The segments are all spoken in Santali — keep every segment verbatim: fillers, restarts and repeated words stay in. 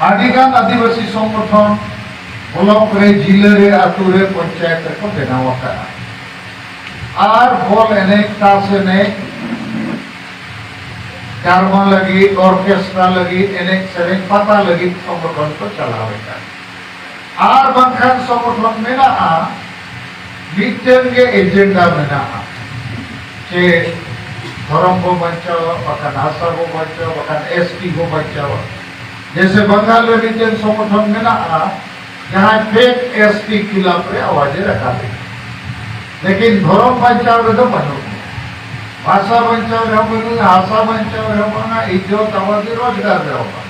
ᱟᱹᱰᱤᱜᱟᱱ ᱟᱹᱫᱤᱵᱟᱹᱥᱤ ᱥᱚᱝᱜᱚᱴᱷᱚᱱ ᱵᱞᱚᱠ ᱨᱮ, ᱡᱤᱞᱟᱹ ᱨᱮ, ᱟᱹᱛᱩ ᱨᱮ, ᱯᱚᱧᱪᱟᱭᱮᱛ ᱨᱮᱠᱚ ᱵᱮᱱᱟᱣ ᱟᱠᱟᱫᱼᱟ᱾ ᱟᱨ ᱵᱚᱞ ᱮᱱᱮᱡ, ᱛᱟᱥ ᱮᱱᱮᱡ, ᱰᱨᱟᱢᱟ ᱞᱟᱹᱜᱤᱫ, ᱚᱨᱠᱮᱥᱴᱨᱟ ᱞᱟᱹᱜᱤᱫ, ᱮᱱᱮᱡ ᱥᱮᱨᱮᱧ, ᱯᱟᱛᱟ ᱞᱟᱹᱜᱤᱫ ᱥᱚᱝᱜᱚᱴᱷᱚᱱ ᱠᱚ ᱪᱟᱞᱟᱣ ᱮᱫᱟ᱾ ᱟᱨ ᱵᱟᱝᱠᱷᱟᱱ ᱥᱚᱝᱜᱚᱴᱷᱚᱱ ᱢᱮᱱᱟᱜᱼᱟ, ᱢᱤᱫᱴᱮᱱ ᱜᱮ ᱮᱡᱮᱱᱰᱟ ᱢᱮᱱᱟᱜᱼᱟ, ᱪᱮ ᱫᱷᱚᱨᱚᱢ ᱵᱚ ᱵᱟᱧᱪᱟᱣᱟ, ᱵᱟᱠᱷᱟᱱ ᱦᱟᱥᱟ ᱵᱚ ᱵᱟᱧᱪᱟᱣᱟ, ᱵᱟᱠᱷᱟᱱ ᱮᱥ ᱴᱤ ᱵᱚ ᱵᱟᱧᱪᱟᱣᱟ᱾ ᱡᱮᱥᱮ ᱵᱟᱝᱜᱟᱞ ᱨᱮ ᱢᱤᱫᱴᱮᱱ ᱥᱚᱝᱜᱚᱴᱷᱚᱱ ᱢᱮᱱᱟᱜᱼᱟ, ᱡᱟᱦᱟᱸᱭ ᱯᱷᱮᱠ ᱮᱥ ᱴᱤ ᱠᱷᱤᱞᱟᱯ ᱨᱮ ᱟᱣᱟᱡ ᱮ ᱨᱟᱠᱟᱵ ᱮᱫᱟ, ᱞᱮᱠᱤᱱ ᱫᱷᱚᱨᱚᱢ ᱵᱟᱧᱪᱟᱣ ᱨᱮᱫᱚ ᱵᱟᱹᱱᱩᱜ ᱮᱭᱟ᱾ ᱵᱷᱟᱥᱟ ᱵᱟᱧᱪᱟᱣ ᱨᱮᱦᱚᱸ ᱵᱟᱹᱱᱩᱜᱼᱟ, ᱦᱟᱥᱟ ᱵᱟᱧᱪᱟᱣ ᱨᱮᱦᱚᱸ ᱵᱟᱝᱟ, ᱤᱡᱽᱡᱚᱛ ᱟᱵᱟᱫᱤ ᱨᱳᱡᱽᱜᱟᱨ ᱨᱮᱦᱚᱸ ᱵᱟᱝᱟ᱾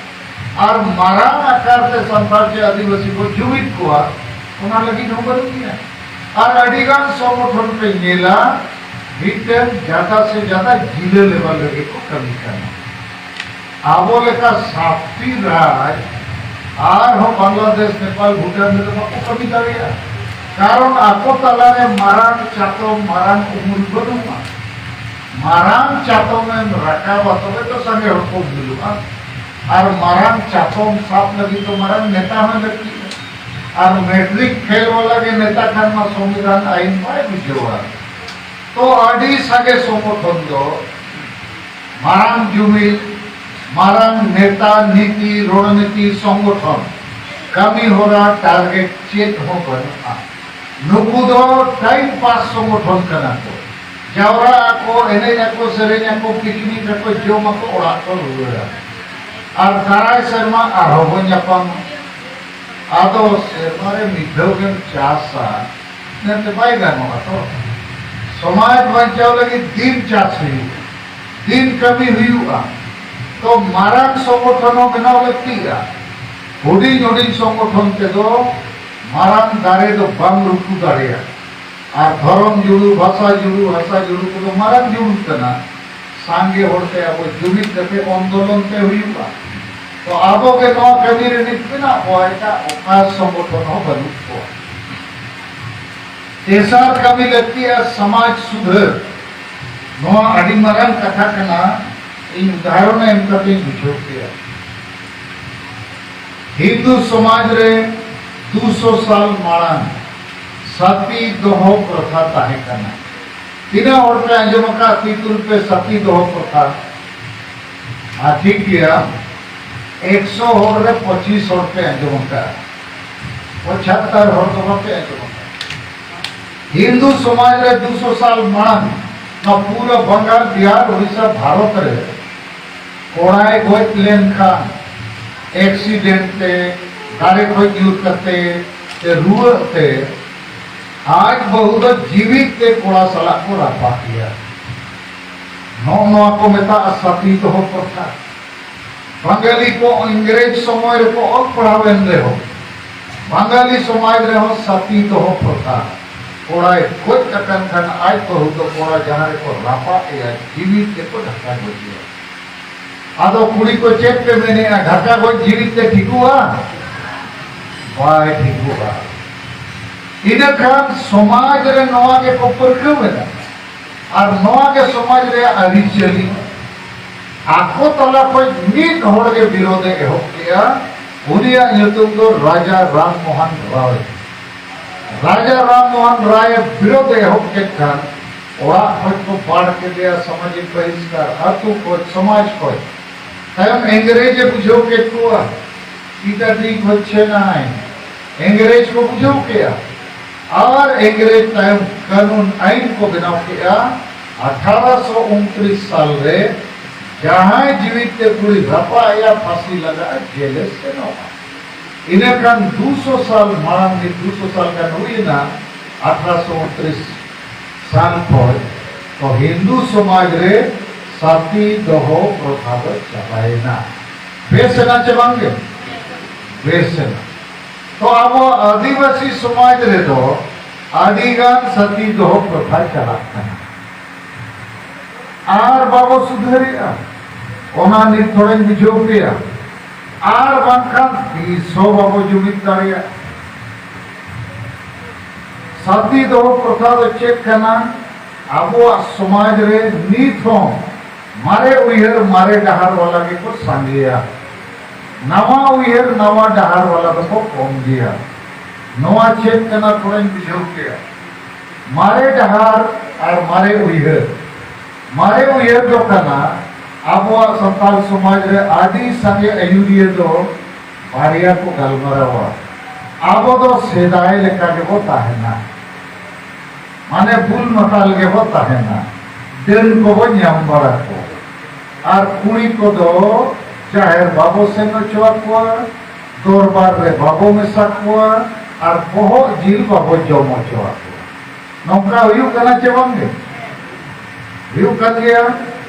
ᱟᱨ ᱢᱟᱨᱟᱝ ᱟᱠᱟᱨ ᱛᱮ ᱥᱟᱱᱛᱟᱲ ᱪᱮ ᱟᱹᱫᱤᱵᱟᱹᱥᱤ ᱠᱚ ᱡᱩᱢᱤᱫ ᱠᱚᱣᱟ, ᱚᱱᱟ ᱞᱟᱹᱜᱤᱫ ᱦᱚᱸ ᱵᱟᱹᱱᱩᱜ ᱮᱭᱟ᱾ ᱟᱨ ᱟᱹᱰᱤᱜᱟᱱ ᱥᱚᱝᱜᱚᱴᱷᱚᱱ ᱯᱮ ᱧᱮᱞᱟ, ᱢᱤᱫᱴᱮᱱ ᱡᱟᱫᱟ ᱥᱮ ᱡᱟᱫᱟ ᱡᱤᱞᱟᱹ ᱞᱮᱵᱮᱞ ᱨᱮᱜᱮ ᱠᱚ ᱠᱟᱹᱢᱤ ᱠᱟᱱᱟ᱾ ᱟᱵᱚ ᱞᱮᱠᱟ ᱥᱟᱛᱴᱤ ᱨᱟᱡᱽ ᱟᱨᱦᱚᱸ ᱵᱟᱝᱞᱟᱫᱮᱥ, ᱱᱮᱯᱟᱞ, ᱵᱷᱩᱴᱟᱱ ᱨᱮᱫᱚ ᱵᱟᱠᱚ ᱠᱟᱹᱢᱤ ᱫᱟᱲᱮᱭᱟᱜᱼᱟ᱾ ᱠᱟᱨᱚᱱ ᱟᱠᱚ ᱛᱟᱞᱟᱨᱮ ᱢᱟᱨᱟᱝ ᱪᱟᱛᱚᱢ, ᱢᱟᱨᱟᱝ ᱩᱢᱩᱞ ᱵᱟᱹᱱᱩᱜᱼᱟ᱾ ᱢᱟᱨᱟᱝ ᱪᱟᱛᱚᱢ ᱮᱢ ᱨᱟᱠᱟᱵᱟ, ᱛᱚᱵᱮ ᱛᱚ ᱥᱟᱸᱜᱮ ᱦᱚᱲ ᱠᱚ ᱩᱢᱩᱞᱚᱜᱼᱟ᱾ ᱟᱨ ᱢᱟᱨᱟᱝ ᱪᱟᱛᱚᱢ ᱥᱟᱵ ᱞᱟᱹᱜᱤᱫ ᱫᱚ ᱢᱟᱨᱟᱝ ᱱᱮᱛᱟ ᱦᱚᱸ ᱞᱟᱹᱠᱛᱤᱜᱼᱟ᱾ ᱟᱨ ᱢᱮᱴᱨᱤᱠ ᱯᱷᱮᱞ ᱣᱟᱞᱟ ᱜᱮ ᱱᱮᱛᱟ ᱠᱷᱟᱱ ᱢᱟ ᱥᱚᱝᱵᱤᱫᱷᱟᱱ ᱟᱭᱤᱱ ᱵᱟᱭ ᱵᱩᱡᱷᱟᱹᱣᱟ᱾ ᱛᱚ ᱟᱹᱰᱤ ᱥᱟᱸᱜᱮ ᱥᱚᱝᱜᱚᱴᱷᱚᱱ ᱫᱚ ᱢᱟᱨᱟᱝ ᱡᱩᱢᱤᱫ, ᱢᱟᱨᱟᱝ ᱱᱮᱛᱟ, ᱱᱤᱛᱤ, ᱨᱚᱬᱱᱤᱛᱤ, ᱥᱚᱝᱜᱚᱴᱷᱚᱱ, ᱠᱟᱹᱢᱤ ᱦᱚᱨᱟ, ᱴᱟᱨᱜᱮᱴ ᱪᱮᱫ ᱦᱚᱸ ᱵᱟᱹᱱᱩᱜᱼᱟ᱾ ᱱᱩᱠᱩ ᱫᱚ ᱴᱟᱭᱤᱢ ᱯᱟᱥ ᱥᱚᱝᱜᱚᱴᱷᱚᱱ ᱠᱟᱱᱟ ᱠᱚ᱾ ᱡᱟᱣᱨᱟᱜ ᱟᱠᱚ, ᱮᱱᱮᱡ ᱟᱠᱚ, ᱥᱮᱨᱮᱧ ᱟᱠᱚ, ᱯᱤᱠᱱᱤᱠ ᱟᱠᱚ, ᱡᱚᱢ ᱟᱠᱚ, ᱚᱲᱟᱜ ᱠᱚ ᱨᱩᱣᱟᱹᱲᱟ᱾ ᱟᱨ ᱫᱟᱨᱟᱭ ᱥᱮᱨᱢᱟ ᱟᱨᱦᱚᱸ ᱵᱚᱱ ᱧᱟᱯᱟᱢᱟ᱾ ᱟᱫᱚ ᱥᱮᱨᱢᱟ ᱨᱮ ᱢᱤᱫ ᱫᱷᱟᱣ ᱜᱮᱢ ᱪᱟᱥᱟ, ᱢᱮᱱᱛᱮ ᱵᱟᱭ ᱜᱟᱱᱚᱜᱼᱟ ᱛᱚ᱾ ᱥᱚᱢᱟᱡᱽ ᱵᱟᱧᱪᱟᱣ ᱞᱟᱹᱜᱤᱫ ᱫᱤᱱ ᱪᱟᱥ ᱦᱩᱭᱩᱜᱼᱟ, ᱫᱤᱱ ᱠᱟᱹᱢᱤ ᱦᱩᱭᱩᱜᱼᱟ᱾ ᱛᱚ ᱢᱟᱨᱟᱝ ᱥᱚᱝᱜᱚᱴᱷᱚᱱ ᱦᱚᱸ ᱵᱮᱱᱟᱣ ᱞᱟᱹᱠᱛᱤᱜᱼᱟ᱾ ᱦᱩᱰᱤᱧ ᱦᱩᱰᱤᱧ ᱥᱚᱝᱜᱚᱴᱷᱚᱱ ᱛᱮᱫᱚ ᱢᱟᱨᱟᱝ ᱫᱟᱨᱮ ᱫᱚ ᱵᱟᱢ ᱨᱩᱠᱩ ᱫᱟᱲᱮᱭᱟᱜᱼᱟ᱾ ᱟᱨ ᱫᱷᱚᱨᱚᱢ ᱡᱩᱲᱩ, ᱵᱷᱟᱥᱟ ᱡᱩᱲᱩ, ᱦᱟᱥᱟ ᱡᱩᱲᱩ ᱠᱚᱫᱚ ᱢᱟᱨᱟᱝ ᱡᱩᱲᱩ ᱠᱟᱱᱟ᱾ ᱥᱟᱸᱜᱮ ᱦᱚᱲᱛᱮ ᱟᱵᱚ ᱡᱩᱢᱤᱫ ᱠᱟᱛᱮ ᱟᱱᱫᱳᱞᱚᱱ ᱛᱮ ᱦᱩᱭᱩᱜᱼᱟ᱾ ᱛᱚ ᱟᱵᱚ ᱜᱮ ᱱᱚᱣᱟ ᱠᱟᱹᱢᱤ ᱨᱮ ᱱᱤᱛ ᱢᱮᱱᱟᱜ ᱵᱚᱣᱟ, ᱮᱴᱟᱜ ᱚᱠᱟ ᱥᱚᱝᱜᱚᱴᱷᱚᱱ ᱦᱚᱸ ᱵᱟᱹᱱᱩᱜ ᱠᱚᱣᱟ᱾ ᱛᱮᱥᱟᱨ ᱠᱟᱹᱢᱤ ᱞᱟᱹᱠᱛᱤᱜᱼᱟ ᱥᱚᱢᱟᱡᱽ ᱥᱩᱫᱷᱟᱹᱨ᱾ ᱱᱚᱣᱟ ᱟᱹᱰᱤ ᱢᱟᱨᱟᱝ ᱠᱟᱛᱷᱟ ᱠᱟᱱᱟ, ᱤᱧ ᱩᱫᱟᱦᱚᱨᱚᱱ ᱮᱢ ᱠᱟᱛᱮᱧ ᱵᱩᱡᱷᱟᱹᱣ ᱠᱮᱭᱟ᱾ ᱦᱤᱱᱫᱩ ᱥᱚᱢᱟᱡᱽ ᱨᱮ ᱫᱩᱥᱚ ᱥᱟᱞ ᱢᱟᱲᱟᱝ ᱥᱟᱛᱤ ᱫᱚᱦᱚ ᱯᱨᱚᱛᱷᱟ ᱛᱟᱦᱮᱸ ᱠᱟᱱᱟ᱾ ᱛᱤᱱᱟᱹᱜ ᱦᱚᱲ ᱯᱮ ᱟᱸᱡᱚᱢ ᱟᱠᱟᱫ, ᱛᱤ ᱛᱩᱞ ᱯᱮ, ᱥᱟᱛᱤ ᱫᱚᱦᱚ ᱯᱨᱚᱛᱷᱟ? ᱟᱨ ᱴᱷᱤᱠ ᱜᱮᱭᱟ, ᱮᱠᱥᱚ ᱦᱚᱲ ᱨᱮ ᱯᱚᱸᱪᱤᱥ ᱦᱚᱲ ᱯᱮ ᱟᱸᱡᱚᱢ ᱟᱠᱟᱫ, ᱯᱚᱸᱪᱟᱛᱛᱚᱨ ᱦᱚᱲ ᱫᱚ ᱵᱟᱯᱮ ᱟᱸᱡᱚᱢ ᱟᱠᱟᱫ᱾ ᱦᱤᱱᱫᱩ ᱥᱚᱢᱟᱡᱽ ᱨᱮ ᱫᱩᱥᱚ ᱥᱟᱞ ᱢᱟᱲᱟᱝ ᱱᱚᱣᱟ ᱯᱩᱨᱟᱹ ᱵᱟᱝᱜᱟᱞ, ᱵᱤᱦᱟᱨ, ᱳᱰᱤᱥᱟ, ᱵᱷᱟᱨᱚᱛ ᱨᱮ ᱠᱚᱲᱟᱭ ᱜᱚᱡ ᱞᱮᱱᱠᱷᱟᱱ, ᱮᱠᱥᱤᱰᱮᱱᱴ ᱛᱮ, ᱫᱟᱨᱮ ᱠᱷᱚᱡ ᱧᱩᱨ ᱠᱟᱛᱮ, ᱥᱮ ᱨᱩᱣᱟᱹᱜ ᱛᱮ, ᱟᱡ ᱵᱟᱹᱦᱩ ᱫᱚ ᱡᱤᱣᱤᱫ ᱛᱮ ᱠᱚᱲᱟ ᱥᱟᱞᱟᱜ ᱠᱚ ᱨᱟᱯᱟᱜ ᱮᱭᱟ᱾ ᱱᱚᱜᱼᱚ ᱱᱚᱣᱟ ᱠᱚ ᱢᱮᱛᱟᱜᱼᱟ ᱥᱟᱛᱤ ᱫᱚᱦᱚ ᱯᱨᱚᱛᱷᱟ᱾ ᱵᱟᱝᱜᱟᱞᱤ ᱠᱚ ᱤᱝᱨᱮᱡᱽ ᱥᱚᱢᱚᱭ ᱨᱮᱠᱚ ᱚᱞ ᱯᱟᱲᱦᱟᱣ ᱮᱱ ᱨᱮᱦᱚᱸ, ᱵᱟᱝᱜᱟᱞᱤ ᱥᱚᱢᱟᱡᱽ ᱨᱮᱦᱚᱸ ᱥᱟᱛᱤ ᱫᱚᱦᱚ ᱯᱨᱚᱛᱷᱟ, ᱠᱚᱲᱟᱭ ᱜᱚᱡ ᱟᱠᱟᱱ ᱠᱷᱟᱱ ᱟᱡ ᱵᱟᱹᱦᱩ ᱫᱚ ᱠᱚᱲᱟ ᱡᱟᱦᱟᱸ ᱨᱮᱠᱚ ᱨᱟᱯᱟᱜ ᱮᱭᱟ, ᱡᱤᱣᱤᱫ ᱛᱮᱠᱚ ᱰᱷᱟᱠᱟ ᱜᱚᱡᱮᱭᱟ᱾ ᱟᱫᱚ ᱠᱩᱲᱤ ᱠᱚ ᱪᱮᱫ ᱯᱮ ᱢᱮᱱᱮᱜᱼᱟ, ᱰᱷᱟᱠᱟ ᱜᱚᱡ ᱡᱤᱣᱤᱫ ᱛᱮ ᱴᱷᱤᱠᱚᱜᱼᱟ? ᱵᱟᱭ ᱴᱷᱤᱠᱚᱜᱼᱟ᱾ ᱤᱱᱟᱹ ᱠᱷᱟᱱ ᱥᱚᱢᱟᱡᱽ ᱨᱮ ᱱᱚᱣᱟ ᱜᱮᱠᱚ ᱯᱟᱹᱨᱠᱟᱹᱣ ᱮᱱᱟ᱾ ᱟᱨ ᱱᱚᱣᱟ ᱜᱮ ᱥᱚᱢᱟᱡᱽ ᱨᱮᱭᱟᱜ ᱟᱹᱨᱤᱪᱟᱹᱞᱤ᱾ ᱟᱠᱚ ᱛᱟᱞᱟ ᱠᱷᱚᱱ ᱢᱤᱫ ᱦᱚᱲ ᱜᱮ ᱵᱤᱨᱳᱫᱷ ᱮ ᱮᱦᱚᱵ ᱠᱮᱜᱼᱟ, ᱩᱱᱤᱭᱟᱜ ᱧᱩᱛᱩᱢ ᱫᱚ ᱨᱟᱡᱟ ᱨᱟᱢ ᱢᱳᱦᱚᱱ ᱨᱟᱭ᱾ ᱨᱟᱡᱟ ᱨᱟᱢ ᱢᱳᱦᱚᱱ ᱨᱟᱭ ᱮ ᱵᱤᱨᱳᱫᱷ ᱮ ᱮᱦᱚᱵ ᱠᱮᱫ ᱠᱷᱟᱱ, ᱚᱲᱟᱜ ᱠᱷᱚᱱ ᱠᱚ ᱵᱟᱲ ᱠᱮᱫᱮᱭᱟ, ᱥᱟᱢᱟᱡᱤᱠ ᱵᱟᱦᱤᱥᱠᱟᱨ, ᱟᱹᱛᱩ ᱠᱷᱚᱱ, ᱥᱚᱢᱟᱡᱽ ᱠᱷᱚᱱ᱾ ᱛᱟᱭᱚᱢ ᱤᱝᱨᱮᱡᱽ ᱮ ᱵᱩᱡᱷᱟᱹᱣ ᱠᱮᱫ ᱠᱚᱣᱟ, ᱪᱤᱠᱟᱹ ᱴᱷᱤᱠ ᱦᱚᱪᱪᱷᱮ ᱱᱟᱭ, ᱤᱝᱨᱮᱡᱽ ᱠᱚ ᱵᱩᱡᱷᱟᱹᱣ ᱠᱮᱜᱼᱟ᱾ ᱟᱨ ᱤᱝᱨᱮᱡᱽ ᱛᱟᱭᱚᱢ ᱠᱟᱹᱱᱩᱱ ᱟᱭᱤᱱ ᱠᱚ ᱵᱮᱱᱟᱣ ᱠᱮᱜᱼᱟ᱾ ᱟᱴᱷᱟᱨᱚᱥᱚ ᱩᱱᱛᱨᱤᱥ ᱥᱟᱞ ᱨᱮ ᱡᱟᱦᱟᱸᱭ ᱡᱤᱣᱤᱫ ᱛᱮ ᱠᱩᱲᱤ ᱨᱟᱯᱟᱜ ᱮᱭᱟ, ᱯᱷᱟᱸᱥᱤ ᱞᱟᱜᱟᱜᱼᱟ, ᱡᱮᱞᱮ ᱥᱮᱱᱚᱜᱼᱟ᱾ ᱤᱱᱟᱹ ᱠᱷᱟᱱ ᱫᱩᱥᱚ ᱥᱟᱞ ᱢᱟᱲᱟᱝ, ᱱᱤᱛ ᱫᱩᱥᱚ ᱥᱟᱞ ᱜᱟᱱ ᱦᱩᱭ ᱮᱱᱟ, ᱟᱴᱷᱟᱨᱚᱥᱚ ᱩᱱᱛᱨᱤᱥ ᱥᱟᱞ ᱠᱷᱚᱱ ᱛᱚ ᱦᱤᱱᱫᱩ ᱥᱚᱢᱟᱡᱽ ᱨᱮ ᱥᱟᱛᱤ ᱫᱚᱦᱚ ᱯᱨᱚᱛᱷᱟ ᱫᱚ ᱪᱟᱵᱟᱭᱮᱱᱟ᱾ ᱵᱮᱥ ᱮᱱᱟ ᱪᱮ ᱵᱟᱝ ᱜᱮ? ᱵᱮᱥ ᱮᱱᱟ᱾ ᱛᱚ ᱟᱵᱚ ᱟᱹᱫᱤᱵᱟᱹᱥᱤ ᱥᱚᱢᱟᱡᱽ ᱨᱮᱫᱚ ᱟᱹᱰᱤ ᱜᱟᱱ ᱥᱟᱛᱤ ᱫᱚᱦᱚ ᱯᱨᱚᱛᱷᱟ ᱪᱟᱞᱟᱜ ᱠᱟᱱᱟ᱾ ᱟᱨ ᱵᱟᱵᱚ ᱥᱩᱫᱷᱟᱹᱨᱮᱜᱼᱟ, ᱚᱱᱟ ᱱᱤᱛ ᱛᱷᱚᱲᱟᱧ ᱵᱩᱡᱷᱟᱹᱣ ᱯᱮᱭᱟ᱾ ᱟᱨ ᱵᱟᱝᱠᱷᱟᱱ ᱛᱤᱥ ᱦᱚᱸ ᱵᱟᱵᱚ ᱡᱩᱢᱤᱫ ᱫᱟᱲᱮᱭᱟᱜᱼᱟ᱾ ᱥᱟᱛᱤ ᱫᱚᱦᱚ ᱯᱨᱚᱛᱷᱟ ᱫᱚ ᱪᱮᱫ ᱠᱟᱱᱟ? ᱟᱵᱚᱣᱟᱜ ᱥᱚᱢᱟᱡᱽ ᱨᱮ ᱱᱤᱛ ᱦᱚᱸ ᱢᱟᱨᱮ ᱩᱭᱦᱟᱹᱨ, ᱢᱟᱨᱮ ᱰᱟᱦᱟᱨ ᱵᱟᱞᱟ ᱜᱮᱠᱚ ᱥᱟᱸᱜᱮᱭᱟ᱾ ᱱᱟᱣᱟ ᱩᱭᱦᱟᱹᱨ, ᱱᱟᱣᱟ ᱰᱟᱦᱟᱨ ᱵᱟᱞᱟ ᱫᱚᱠᱚ ᱠᱚᱢ ᱜᱮᱭᱟ᱾ ᱱᱚᱣᱟ ᱪᱮᱫ ᱠᱟᱱᱟ, ᱛᱷᱚᱲᱟᱧ ᱵᱩᱡᱷᱟᱹᱣ ᱠᱮᱭᱟ᱾ ᱢᱟᱨᱮ ᱰᱟᱦᱟᱨ ᱟᱨ ᱢᱟᱨᱮ ᱩᱭᱦᱟᱹᱨ᱾ ᱢᱟᱨᱮ ᱩᱭᱦᱟᱹᱨ ᱫᱚ ᱠᱟᱱᱟ, ᱟᱵᱚᱣᱟᱜ ᱥᱟᱱᱛᱟᱲ ᱥᱚᱢᱟᱡᱽ ᱨᱮ ᱟᱹᱰᱤ ᱥᱟᱸᱜᱮ ᱟᱹᱭᱩᱨᱤᱭᱟᱹ ᱫᱚ ᱵᱟᱨᱭᱟ ᱠᱚ ᱜᱟᱞᱢᱟᱨᱟᱣᱟ᱾ ᱟᱵᱚ ᱫᱚ ᱥᱮᱫᱟᱭ ᱞᱮᱠᱟ ᱜᱮᱵᱚ ᱛᱟᱦᱮᱱᱟ, ᱢᱟᱱᱮ ᱵᱩᱞ ᱢᱟᱛᱟᱞ ᱜᱮᱵᱚ ᱛᱟᱦᱮᱱᱟ, ᱰᱟᱹᱱ ᱠᱚᱵᱚ ᱧᱟᱢ ᱵᱟᱲᱟ ᱠᱚ, ᱟᱨ ᱠᱩᱲᱤ ᱠᱚᱫᱚ ᱡᱟᱦᱮᱨ ᱵᱟᱵᱚ ᱥᱮᱱ ᱦᱚᱪᱚ ᱟᱠᱚᱣᱟ, ᱫᱚᱨᱵᱟᱨ ᱨᱮ ᱵᱟᱵᱚ ᱢᱮᱥᱟ ᱠᱚᱣᱟ, ᱟᱨ ᱵᱚᱦᱚᱜ ᱡᱤᱞ ᱵᱟᱵᱚ ᱡᱚᱢ ᱦᱚᱪᱚ ᱟᱠᱚᱣᱟ᱾ ᱱᱚᱝᱠᱟ ᱦᱩᱭᱩᱜ ᱠᱟᱱᱟ ᱪᱮ ᱵᱟᱝ ᱜᱮ? ᱦᱩᱭᱩᱜ ᱠᱟᱱ ᱜᱮᱭᱟ᱾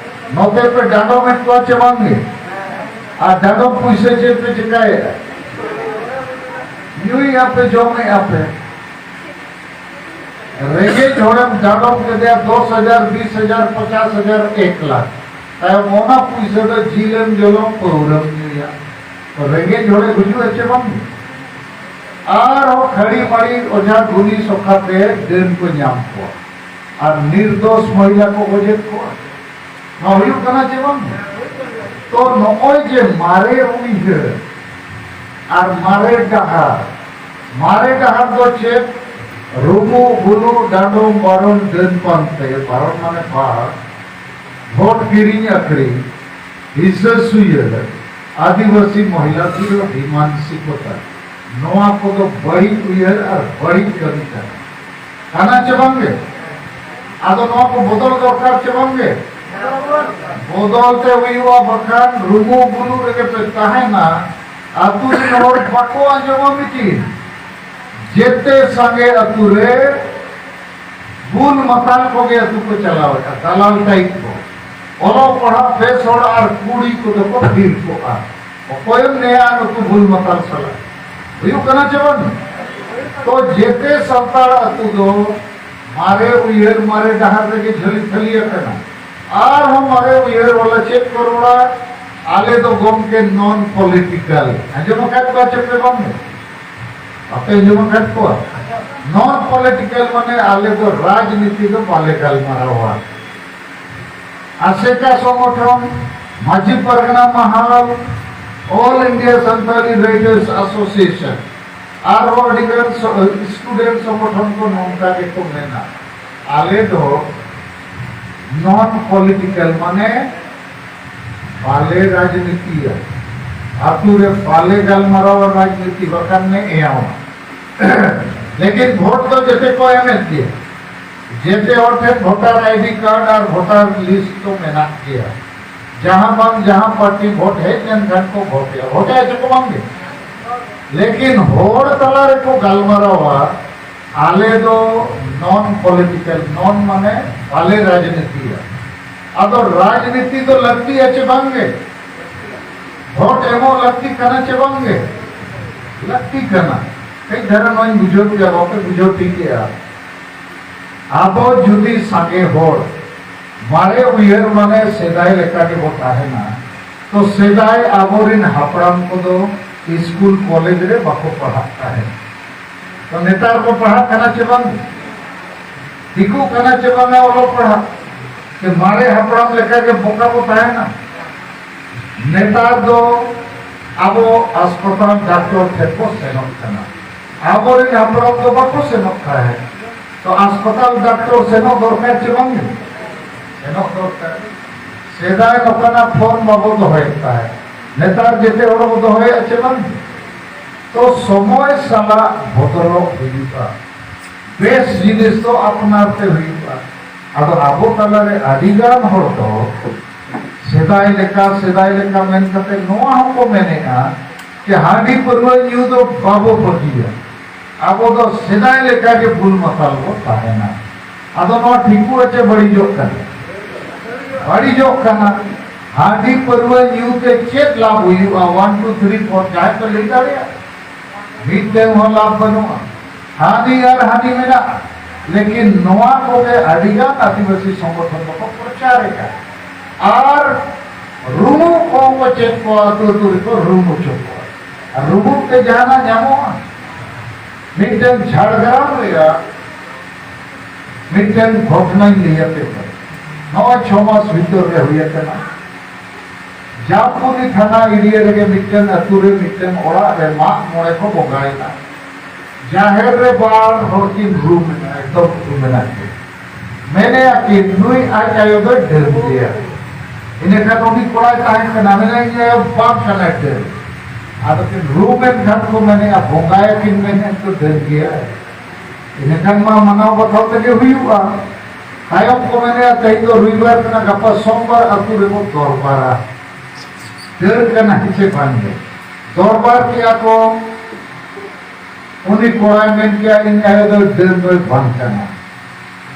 ᱱᱚᱛᱮ ᱯᱮ ᱰᱟᱸᱰᱚᱢᱮᱫ ᱠᱚᱣᱟ ᱪᱮ ᱵᱟᱝ ᱜᱮ? ᱟᱨ ᱰᱟᱸᱰᱚᱢ ᱯᱩᱭᱥᱟᱹ ᱪᱮᱫ ᱯᱮ ᱪᱮᱠᱟᱭᱮᱫᱼᱟ? ᱧᱩᱭᱮᱫᱼᱟ ᱯᱮ, ᱡᱚᱢᱮᱫᱼᱟ ᱯᱮ᱾ ᱨᱮᱸᱜᱮᱡ ᱦᱚᱲᱮᱢ ᱰᱟᱸᱰᱚᱢ ᱠᱮᱫᱮᱭᱟ ᱫᱚᱥ ᱦᱟᱡᱟᱨ, ᱵᱤᱥ ᱦᱟᱡᱟᱨ, ᱯᱚᱪᱟᱥ ᱦᱟᱡᱟᱨ, ᱮᱠ ᱞᱟᱠᱷ᱾ ᱛᱟᱭᱚᱢ ᱚᱱᱟ ᱯᱩᱭᱥᱟᱹ ᱫᱚ ᱡᱤᱞᱮᱢ ᱡᱚᱞᱚᱢ, ᱯᱟᱹᱣᱨᱟᱹᱢ ᱧᱩᱭᱟ᱾ ᱨᱮᱸᱜᱮᱡ ᱦᱚᱲᱮ ᱜᱩᱡᱩᱜᱼᱟ ᱪᱮ ᱵᱟᱝ? ᱟᱨᱦᱚᱸ ᱠᱷᱟᱹᱲᱤ ᱢᱟᱹᱲᱤ ᱚᱡᱷᱟ ᱜᱩᱱᱤ ᱥᱚᱠᱷᱟᱛᱮ ᱰᱟᱹᱱ ᱠᱚ ᱧᱟᱢ ᱠᱚᱣᱟ ᱟᱨ ᱱᱤᱨᱫᱳᱥ ᱢᱚᱦᱤᱞᱟ ᱠᱚ ᱜᱚᱡᱮᱫ ᱠᱚᱣᱟ᱾ ᱱᱚᱣᱟ ᱦᱩᱭᱩᱜ ᱠᱟᱱᱟ ᱪᱮ ᱵᱟᱝ? ᱛᱚ ᱱᱚᱜᱼᱚᱭ ᱡᱮ ᱢᱟᱨᱮ ᱩᱭᱦᱟᱹᱨ ᱟᱨ ᱢᱟᱨᱮ ᱰᱟᱦᱟᱨ, ᱢᱟᱨᱮ ᱰᱟᱦᱟᱨ ᱫᱚ ᱪᱮᱫ? ᱨᱩᱢᱩ, ᱵᱩᱞᱩ, ᱰᱟᱸᱰᱚᱢ, ᱵᱟᱨᱚᱱ, ᱰᱟᱹᱱ ᱯᱟᱱᱛᱮ, ᱵᱟᱨᱚᱱ ᱢᱟᱱᱮ ᱵᱟᱨ, ᱵᱷᱳᱴ ᱠᱤᱨᱤᱧ ᱟᱹᱠᱷᱨᱤᱧ, ᱦᱤᱥᱟᱹ ᱥᱩᱭᱟᱹ, ᱟᱹᱫᱤᱵᱟᱹᱥᱤ ᱢᱚᱦᱤᱞᱟ ᱵᱤᱨᱳᱫᱷᱤ ᱢᱟᱱᱥᱤᱠᱚᱛᱟ, ᱱᱚᱣᱟ ᱠᱚᱫᱚ ᱵᱟᱹᱲᱤᱡ ᱩᱭᱦᱟᱹᱨ ᱟᱨ ᱵᱟᱹᱲᱤᱡ ᱠᱟᱹᱢᱤ ᱠᱟᱱᱟ᱾ ᱠᱟᱱᱟ ᱪᱮ ᱵᱟᱝ ᱜᱮ? ᱟᱫᱚ ᱱᱚᱣᱟ ᱠᱚ ᱵᱚᱫᱚᱞ ᱫᱚᱨᱠᱟᱨ ᱪᱮ ᱵᱟᱝ ᱜᱮ? ᱵᱚᱫᱚᱞ ᱛᱮ ᱦᱩᱭᱩᱜᱼᱟ, ᱵᱟᱠᱷᱟᱱ ᱨᱩᱢᱩ ᱵᱩᱞᱩ ᱨᱮᱜᱮ ᱯᱮ ᱛᱟᱦᱮᱱᱟ᱾ ᱟᱹᱛᱩ ᱨᱮᱱ ᱦᱚᱲ ᱵᱟᱠᱚ ᱟᱸᱡᱚᱢᱟ ᱢᱤᱴᱤᱝ᱾ ᱡᱮᱛᱮ ᱥᱟᱸᱜᱮ ᱟᱹᱛᱩ ᱨᱮ ᱵᱩᱞ ᱢᱟᱛᱟᱞ ᱠᱚᱜᱮ ᱟᱹᱛᱩ ᱠᱚ ᱪᱟᱞᱟᱣᱮᱫᱼᱟ, ᱫᱟᱞᱟᱞ ᱴᱟᱭᱤᱯ ᱠᱚ᱾ ᱚᱞᱚᱜ ᱯᱟᱲᱦᱟᱜ ᱵᱮᱥ ᱦᱚᱲ ᱟᱨ ᱠᱩᱲᱤ ᱠᱚᱫᱚ ᱠᱚ ᱛᱷᱤᱨ ᱠᱚᱜᱼᱟ᱾ ᱚᱠᱚᱭᱮᱢ ᱱᱮᱭᱟ ᱱᱩᱠᱩ ᱵᱩᱞ ᱢᱟᱛᱟᱞ ᱥᱟᱞᱟᱜ? ᱦᱩᱭᱩᱜ ᱠᱟᱱᱟ ᱪᱮ ᱵᱟᱝ? ᱛᱚ ᱡᱮᱛᱮ ᱥᱟᱱᱛᱟᱲ ᱟᱹᱛᱩ ᱫᱚ ᱢᱟᱨᱮ ᱩᱭᱦᱟᱹᱨ, ᱢᱟᱨᱮ ᱰᱟᱦᱟᱨ ᱨᱮᱜᱮ ᱡᱷᱟᱹᱞᱤ ᱛᱷᱟᱹᱞᱤ ᱟᱠᱟᱱᱟ᱾ ᱟᱨᱦᱚᱸ ᱢᱟᱨᱮ ᱩᱭᱦᱟᱹᱨ ᱵᱟᱞᱟ ᱪᱮᱫ ᱠᱚ ᱨᱚᱲᱟ? ᱟᱞᱮ ᱫᱚ ᱜᱚᱢᱠᱮ non political᱾ ᱟᱸᱡᱚᱢ ᱟᱠᱟᱫ ᱠᱚᱣᱟ ᱪᱮ ᱯᱮ ᱵᱟᱝ? ᱵᱟᱯᱮ ᱟᱸᱡᱚᱢ ᱟᱠᱟᱫ ᱠᱚᱣᱟ? Non political ᱢᱟᱱᱮ ᱟᱞᱮ ᱫᱚ ᱨᱟᱡᱽᱱᱤᱛᱤ ᱫᱚ ᱵᱟᱞᱮ ᱜᱟᱞᱢᱟᱨᱟᱣᱟ᱾ ᱟᱥᱮᱠᱟ ᱥᱚᱝᱜᱚᱴᱷᱚᱱ, ᱢᱟᱹᱡᱷᱤ ᱯᱟᱨᱜᱟᱱᱟ ᱢᱟᱦᱟᱞ, All India Santali Writers Association ᱟᱨᱦᱚᱸ ᱟᱹᱰᱤᱜᱟᱱ ᱥᱚ-, student ᱥᱚᱝᱜᱚᱴᱷᱚᱱ ᱠᱚ ᱱᱚᱝᱠᱟ ᱜᱮᱠᱚ ᱢᱮᱱᱟ, ᱟᱞᱮ ᱫᱚ non political, ᱢᱟᱱᱮ ᱵᱟᱞᱮ ᱨᱟᱡᱽᱱᱤᱛᱤᱭᱟ, ᱟᱛᱩ ᱨᱮ ᱵᱟᱞᱮ ᱜᱟᱞᱢᱟᱨᱟᱣᱟ ᱨᱟᱡᱽᱱᱤᱛᱤ, ᱵᱟᱠᱷᱟᱱ ᱞᱮ ᱮᱭᱟᱣᱟ᱾ ᱞᱮᱠᱤᱱ ᱵᱷᱳᱴ ᱫᱚ ᱡᱮᱛᱮ ᱠᱚ ᱮᱢᱮᱫ ᱜᱮᱭᱟ, ᱡᱮᱛᱮ ᱦᱚᱲ ᱴᱷᱮᱱ voter ID card ᱟᱨ voter list ᱫᱚ ᱢᱮᱱᱟᱜ ᱜᱮᱭᱟ᱾ ᱡᱟᱦᱟᱸ ᱵᱟᱝ ᱡᱟᱦᱟᱸ party vote ᱦᱮᱡ ᱞᱮᱱᱠᱷᱟᱱ ᱠᱚ ᱵᱷᱳᱴᱮᱜᱼᱟ, ᱵᱷᱳᱴᱮᱜᱼᱟ ᱪᱮ ᱠᱚ ᱵᱟᱝ ᱜᱮ? ᱞᱮᱠᱤᱱ ᱦᱚᱲ ᱛᱟᱞᱟ ᱨᱮᱠᱚ ᱜᱟᱞᱢᱟᱨᱟᱣᱟ, ᱟᱞᱮ ᱫᱚ non political, non ᱢᱟᱱᱮ ᱵᱟᱞᱮ ᱨᱟᱡᱽᱱᱤᱛᱤᱭᱟ᱾ ᱟᱫᱚ ᱨᱟᱡᱽᱱᱤᱛᱤ ᱫᱚ ᱞᱟᱹᱠᱛᱤᱭᱟ ᱪᱮ ᱵᱟᱝ ᱜᱮ? ᱵᱷᱳᱴ ᱮᱢᱚᱜ ᱞᱟᱹᱠᱛᱤ ᱠᱟᱱᱟ ᱪᱮ ᱵᱟᱝ ᱜᱮ? ᱞᱟᱹᱠᱛᱤ ᱠᱟᱱᱟ᱾ ᱠᱟᱹᱡ ᱫᱷᱟᱨᱟ ᱱᱚᱣᱟᱧ ᱵᱩᱡᱷᱟᱹᱣ ᱠᱮᱭᱟ, ᱵᱟᱯᱮ ᱵᱩᱡᱷᱟᱹᱣ ᱴᱷᱤᱠ ᱠᱮᱭᱟ᱾ ᱟᱵᱚ ᱡᱩᱫᱤ ᱥᱟᱸᱜᱮ ᱦᱚᱲ ᱢᱟᱨᱮ ᱩᱭᱦᱟᱹᱨ ᱢᱟᱱᱮ ᱥᱮᱫᱟᱭ ᱞᱮᱠᱟ ᱜᱮᱵᱚ ᱛᱟᱦᱮᱱᱟ, ᱛᱚ ᱥᱮᱫᱟᱭ ᱟᱵᱚᱨᱮᱱ ᱦᱟᱯᱲᱟᱢ ᱠᱚᱫᱚ ᱥᱠᱩᱞ ᱠᱚᱞᱮᱡᱽ ᱨᱮ ᱵᱟᱠᱚ ᱯᱟᱲᱦᱟᱜ ᱛᱟᱦᱮᱸᱫ᱾ ᱛᱚ ᱱᱮᱛᱟᱨ ᱠᱚ ᱯᱟᱲᱦᱟᱜ ᱠᱟᱱᱟ ᱪᱮ ᱵᱟᱝ? ᱴᱷᱤᱠᱚᱜ ᱠᱟᱱᱟ ᱪᱮ ᱵᱟᱝᱟ ᱚᱞᱚᱜ ᱯᱟᱲᱦᱟᱜ? ᱥᱮ ᱢᱟᱨᱮ ᱦᱟᱯᱲᱟᱢ ᱞᱮᱠᱟ ᱜᱮ ᱵᱚᱠᱟ ᱵᱚ ᱛᱟᱦᱮᱱᱟ? ᱱᱮᱛᱟᱨ ᱫᱚ ᱟᱵᱚ ᱦᱟᱥᱯᱟᱛᱟᱞ ᱰᱟᱠᱛᱚᱨ ᱴᱷᱮᱱ ᱵᱚ ᱥᱮᱱᱚᱜ ᱠᱟᱱᱟ᱾ ᱟᱵᱚᱨᱮᱱ ᱦᱟᱯᱲᱟᱢ ᱫᱚ ᱵᱟᱠᱚ ᱥᱮᱱᱚᱜ ᱛᱟᱦᱮᱸᱫ᱾ ᱛᱚ ᱦᱟᱥᱯᱟᱛᱟᱞ ᱰᱟᱠᱛᱚᱨ ᱥᱮᱱᱚᱜ ᱫᱚᱨᱠᱟᱨ ᱪᱮ ᱵᱟᱝ? ᱥᱮᱱᱚᱜ ᱫᱚᱨᱠᱟᱨ᱾ ᱥᱮᱫᱟᱭ ᱱᱚᱝᱠᱟᱱᱟᱜ ᱯᱷᱚᱨᱢ ᱵᱟᱵᱚ ᱫᱚᱦᱚᱭᱮᱫ ᱛᱟᱦᱮᱸᱫ, ᱱᱮᱛᱟᱨ ᱡᱮᱛᱮ ᱦᱚᱲ ᱵᱚ ᱫᱚᱦᱚᱭᱮᱫᱼᱟ ᱪᱮ ᱵᱟᱝ? ᱛᱚ ᱥᱚᱢᱚᱭ ᱥᱟᱞᱟᱜ ᱵᱚᱫᱚᱞᱚᱜ ᱦᱩᱭᱩᱜᱼᱟ, ᱵᱮᱥ ᱡᱤᱱᱤᱥ ᱫᱚ ᱟᱯᱱᱟᱨ ᱛᱮ ᱦᱩᱭᱩᱜᱼᱟ᱾ ᱟᱫᱚ ᱟᱵᱚ ᱛᱟᱞᱟᱨᱮ ᱟᱹᱰᱤᱜᱟᱱ ᱦᱚᱲ ᱫᱚ ᱥᱮᱫᱟᱭ ᱞᱮᱠᱟ, ᱥᱮᱫᱟᱭ ᱞᱮᱠᱟ ᱢᱮᱱ ᱠᱟᱛᱮ ᱱᱚᱣᱟ ᱦᱚᱸᱠᱚ ᱢᱮᱱᱮᱫᱼᱟ ᱡᱮ ᱦᱟᱺᱰᱤ ᱯᱟᱹᱨᱣᱟᱹ ᱧᱩ ᱫᱚ ᱵᱟᱵᱚ ᱵᱟᱹᱜᱤᱭᱟ, ᱟᱵᱚ ᱫᱚ ᱥᱮᱫᱟᱭ ᱞᱮᱠᱟ ᱜᱮ ᱵᱩᱞ ᱢᱟᱛᱟᱞ ᱵᱚ ᱛᱟᱦᱮᱱᱟ᱾ ᱟᱫᱚ ᱱᱚᱣᱟ ᱴᱷᱤᱠᱚᱜᱼᱟ ᱪᱮ ᱵᱟᱹᱲᱤᱡᱚᱜ ᱠᱟᱱᱟ? ᱵᱟᱹᱲᱤᱡᱚᱜ ᱠᱟᱱᱟ᱾ ᱦᱟᱺᱰᱤ ᱯᱟᱹᱨᱣᱟᱹ ᱧᱩ ᱛᱮ ᱪᱮᱫ ᱞᱟᱵᱷ ᱦᱩᱭᱩᱜᱼᱟ? One, two, three, four ᱡᱟᱦᱟᱸᱭ ᱠᱚ ᱞᱟᱹᱭ ᱫᱟᱲᱮᱭᱟᱜᱼᱟ? ᱢᱤᱫᱴᱮᱱ ᱦᱚᱸ ᱞᱟᱵᱷ ᱵᱟᱹᱱᱩᱜᱼᱟ᱾ ᱦᱟᱺᱰᱤ ᱟᱨ ᱦᱟᱺᱰᱤ ᱢᱮᱱᱟᱜᱼᱟ, ᱞᱮᱠᱤᱱ ᱱᱚᱣᱟ ᱠᱚᱜᱮ ᱟᱹᱰᱤᱜᱟᱱ ᱟᱹᱫᱤᱵᱟᱹᱥᱤ ᱥᱚᱝᱜᱚᱴᱷᱚᱱ ᱫᱚᱠᱚ ᱯᱨᱚᱪᱟᱨᱮᱫᱼᱟ᱾ ᱟᱨ ᱨᱩᱢᱩᱜ ᱠᱚᱦᱚᱸ ᱠᱚ ᱪᱮᱫ ᱠᱚᱣᱟ, ᱟᱹᱛᱩ ᱟᱹᱛᱩ ᱨᱮᱠᱚ ᱨᱩᱢ ᱦᱚᱪᱚ ᱠᱚᱣᱟ᱾ ᱟᱨ ᱨᱩᱢᱩᱜ ᱛᱮ ᱡᱟᱦᱟᱱᱟᱜ ᱧᱟᱢᱚᱜᱼᱟ? ᱢᱤᱫᱴᱮᱱ ᱡᱷᱟᱲᱜᱨᱟᱢ ᱨᱮᱭᱟᱜ ᱢᱤᱫᱴᱮᱱ ᱜᱷᱚᱴᱚᱱᱟᱧ ᱞᱟᱹᱭ ᱟᱯᱮ ᱠᱟᱱᱟ᱾ ᱱᱚᱜᱼᱚᱭ ᱪᱷᱚ ᱢᱟᱥ ᱵᱷᱤᱛᱚᱨ ᱨᱮ ᱦᱩᱭ ᱟᱠᱟᱱᱟ᱾ ᱡᱟᱢᱵᱩᱱᱤ ᱛᱷᱟᱱᱟ ᱮᱨᱤᱭᱟ ᱨᱮᱜᱮ ᱢᱤᱫᱴᱟᱝ ᱟᱹᱛᱩ ᱨᱮ ᱢᱤᱫᱴᱟᱝ ᱚᱲᱟᱜ ᱨᱮ ᱢᱟᱜ ᱢᱚᱬᱮ ᱠᱚ ᱵᱚᱸᱜᱟᱭᱮᱱᱟ᱾ ᱡᱟᱦᱮᱨ ᱨᱮ ᱵᱟᱨ ᱦᱚᱲ ᱠᱤᱱ ᱨᱩᱢ ᱮᱱᱟ, ᱮᱠᱫᱚᱢ ᱨᱩᱢ ᱮᱱᱟ ᱠᱤᱱ᱾ ᱢᱮᱱᱮᱜᱼᱟ ᱠᱤᱱ, "ᱱᱩᱭ ᱟᱡ ᱟᱭᱳ ᱫᱚᱭ ᱰᱟᱹᱱ ᱜᱮᱭᱟ᱾" ᱤᱱᱟᱹᱠᱷᱟᱱ ᱩᱱᱤ ᱠᱚᱲᱟᱭ ᱛᱟᱦᱮᱸ ᱠᱟᱱᱟ, ᱢᱮᱱᱟ, "ᱤᱧ ᱟᱭᱳ ᱵᱟᱝ ᱠᱟᱱᱟᱭ ᱰᱟᱹᱱ᱾" ᱟᱫᱚ ᱠᱤᱱ ᱨᱩᱢ ᱮᱱ ᱠᱷᱟᱱ ᱠᱚ ᱢᱮᱱᱮᱜᱼᱟ, "ᱵᱚᱸᱜᱟᱭᱟᱠᱤᱱ ᱢᱮᱱᱮᱫ ᱫᱚ ᱰᱟᱹᱱ ᱜᱮᱭᱟᱭ, ᱤᱱᱟᱹᱠᱷᱟᱱ ᱢᱟ ᱢᱟᱱᱟᱣ ᱵᱟᱛᱟᱣ ᱛᱮᱜᱮ ᱦᱩᱭᱩᱜᱼᱟ᱾" ᱛᱟᱭᱚᱢ ᱠᱚ ᱢᱮᱱᱮᱜᱼᱟ, "ᱛᱮᱦᱮᱧ ᱫᱚ ᱨᱚᱵᱤᱵᱟᱨ ᱠᱟᱱᱟ, ᱜᱟᱯᱟ ᱥᱳᱢᱵᱟᱨ ᱟᱹᱛᱩ ᱨᱮᱵᱚ ᱫᱚᱨᱵᱟᱨᱟ, ᱰᱟᱹᱱ ᱠᱟᱱᱟᱭ ᱥᱮ ᱵᱟᱝ ᱜᱮ?" ᱫᱚᱨᱵᱟᱨ ᱠᱮᱜᱼᱟ ᱠᱚ, ᱩᱱᱤ ᱠᱚᱲᱟᱭ ᱢᱮᱱ ᱠᱮᱜᱼᱟ, "ᱤᱧ ᱟᱭᱳ ᱫᱚ ᱰᱟᱹᱱ ᱫᱚᱭ ᱵᱟᱝ ᱠᱟᱱᱟ᱾"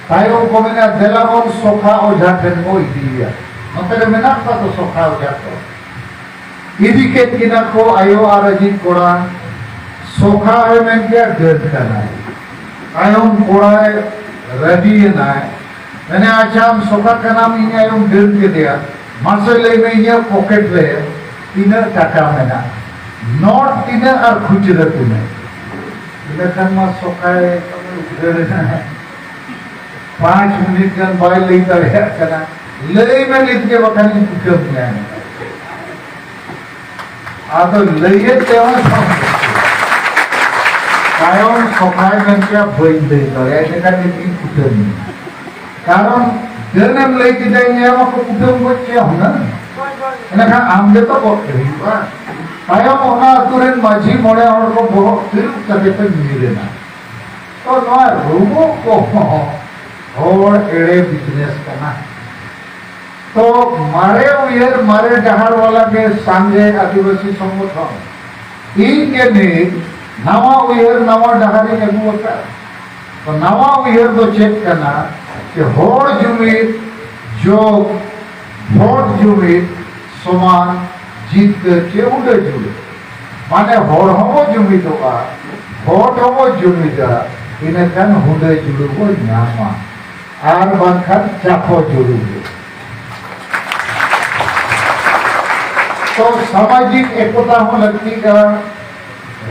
ᱛᱟᱭᱚᱢ ᱠᱚ ᱢᱮᱱᱟ, "ᱫᱮᱞᱟ ᱵᱚᱱ ᱥᱚᱠᱷᱟ ᱚᱡᱷᱟ ᱴᱷᱮᱱ ᱵᱚ ᱤᱫᱤᱭᱮᱭᱟ᱾" ᱱᱚᱛᱮ ᱨᱮ ᱢᱮᱱᱟᱜ ᱠᱚᱣᱟ ᱛᱚ ᱥᱚᱠᱷᱟ ᱚᱡᱷᱟ ᱠᱚ᱾ ᱤᱫᱤ ᱠᱮᱫ ᱠᱤᱱᱟ ᱠᱚ ᱟᱭᱳ ᱟᱨ ᱟᱡᱤᱡ ᱠᱚᱲᱟ᱾ ᱥᱚᱠᱷᱟ ᱦᱚᱸᱭ ᱢᱮᱱ ᱠᱮᱜᱼᱟ, "ᱰᱟᱹᱱ ᱠᱟᱱᱟᱭ᱾" ᱛᱟᱭᱚᱢ ᱠᱚᱲᱟᱭ ᱨᱟᱹᱜᱤᱭᱮᱱᱟᱭ, ᱢᱮᱱᱟ, "ᱟᱪᱪᱷᱟ, ᱟᱢ ᱥᱚᱠᱷᱟ ᱠᱟᱱᱟᱢ, ᱤᱧ ᱟᱭᱳᱢ ᱰᱟᱹᱱ ᱠᱮᱫᱮᱭᱟ, ᱢᱟᱥᱮ ᱞᱟᱹᱭ ᱢᱮ, ᱤᱧᱟᱹᱜ ᱯᱚᱠᱮᱴ ᱨᱮ ᱛᱤᱱᱟᱹᱜ ᱴᱟᱠᱟ ᱢᱮᱱᱟᱜᱼᱟ, ᱱᱳᱴ ᱛᱤᱱᱟᱹᱜ ᱟᱨ ᱠᱷᱩᱪᱨᱟᱹ ᱛᱤᱱᱟᱹᱜ?" ᱤᱱᱟᱹ ᱠᱷᱟᱱ ᱢᱟ ᱥᱚᱠᱷᱟᱭ ᱩᱫᱽᱜᱟᱹᱨ ᱮᱱᱟ᱾ ᱯᱟᱸᱪ ᱢᱤᱱᱤᱴ ᱜᱟᱱ ᱵᱟᱭ ᱞᱟᱹᱭ ᱫᱟᱲᱮᱭᱟᱜ ᱠᱟᱱᱟ᱾ "ᱞᱟᱹᱭ ᱢᱮ ᱱᱤᱛ ᱜᱮ, ᱵᱟᱠᱷᱟᱱᱤᱧ ᱠᱩᱴᱟᱹᱢ ᱢᱮᱭᱟ᱾" ᱟᱫᱚ ᱞᱟᱹᱭᱮᱫ ᱛᱮᱦᱚᱸ ᱵᱟᱝ᱾ ᱛᱟᱭᱚᱢ ᱥᱚᱠᱷᱟᱭ ᱢᱮᱱ ᱠᱮᱭᱟ, "ᱵᱟᱹᱧ ᱞᱟᱹᱭ ᱫᱟᱲᱮᱭᱟᱜᱼᱟ, ᱤᱱᱟᱹᱠᱷᱟᱱ ᱱᱤᱛ ᱜᱤᱧ ᱠᱩᱴᱟᱹᱢ ᱢᱮᱭᱟ᱾" ᱠᱟᱨᱚᱱ ᱰᱟᱹᱱᱮᱢ ᱞᱟᱹᱭ ᱠᱮᱫᱟ, ᱤᱧ ᱟᱭᱳ ᱢᱟᱠᱚ ᱠᱩᱴᱟᱹᱢ ᱜᱚᱡ ᱠᱮᱭᱟ ᱦᱩᱱᱟᱹᱝ᱾ ᱮᱱᱠᱷᱟᱱ ᱟᱢ ᱜᱮᱛᱚ ᱜᱚᱡ ᱦᱩᱭᱩᱜᱼᱟ᱾ ᱛᱟᱭᱚᱢ ᱚᱱᱟ ᱟᱹᱛᱩ ᱨᱮᱱ ᱢᱟᱹᱡᱷᱤ ᱢᱚᱬᱮ ᱦᱚᱲ ᱠᱚ ᱵᱚᱦᱚᱜ ᱛᱤᱨᱩᱵ ᱠᱟᱛᱮ ᱠᱚ ᱧᱤᱨ ᱮᱱᱟ᱾ ᱛᱚ ᱱᱚᱣᱟ ᱨᱩᱢᱩᱜ ᱠᱚᱦᱚᱸ ᱦᱚᱲ ᱮᱲᱮ ᱵᱤᱡᱽᱱᱮᱥ ᱠᱟᱱᱟ᱾ ᱛᱚ ᱢᱟᱨᱮ ᱩᱭᱦᱟᱹᱨ, ᱢᱟᱨᱮ ᱰᱟᱦᱟᱨ ᱵᱟᱞᱟ ᱜᱮ ᱥᱟᱸᱜᱮ ᱟᱹᱫᱤᱵᱟᱹᱥᱤ ᱥᱚᱝᱜᱚᱴᱷᱚᱱ᱾ ᱤᱧ ᱜᱮ ᱱᱤᱛ ᱱᱟᱣᱟ ᱩᱭᱦᱟᱹᱨ, ᱱᱟᱣᱟ ᱰᱟᱦᱟᱨᱤᱧ ᱟᱹᱜᱩ ᱟᱠᱟᱫᱼᱟ᱾ ᱛᱚ ᱱᱟᱣᱟ ᱩᱭᱦᱟᱹᱨ ᱫᱚ ᱪᱮᱫ ᱠᱟᱱᱟ? ᱡᱮ ᱦᱚᱲ ᱡᱩᱢᱤᱫ ᱡᱳᱜᱽ ᱵᱷᱳᱴ ᱡᱩᱢᱤᱫ ᱥᱚᱢᱟᱱ ᱡᱤᱛᱠᱟᱹᱨ ᱪᱮ ᱦᱩᱰᱟᱹ ᱡᱩᱲᱩ᱾ ᱢᱟᱱᱮ ᱦᱚᱲ ᱦᱚᱸᱵᱚ ᱡᱩᱢᱤᱫᱚᱜᱼᱟ, ᱵᱷᱳᱴ ᱦᱚᱸᱵᱚ ᱡᱩᱢᱤᱫᱟ, ᱤᱱᱟᱹᱠᱷᱟᱱ ᱦᱩᱰᱟᱹ ᱡᱩᱲᱩ ᱵᱚ ᱧᱟᱢᱟ᱾ ᱟᱨ ᱵᱟᱝᱠᱷᱟᱱ ᱪᱟᱯᱚ ᱡᱩᱲᱩ ᱜᱮ᱾ ᱛᱚ ᱥᱟᱢᱟᱡᱤᱠ ᱮᱠᱚᱛᱟ ᱦᱚᱸ ᱞᱟᱹᱠᱛᱤᱜᱼᱟ,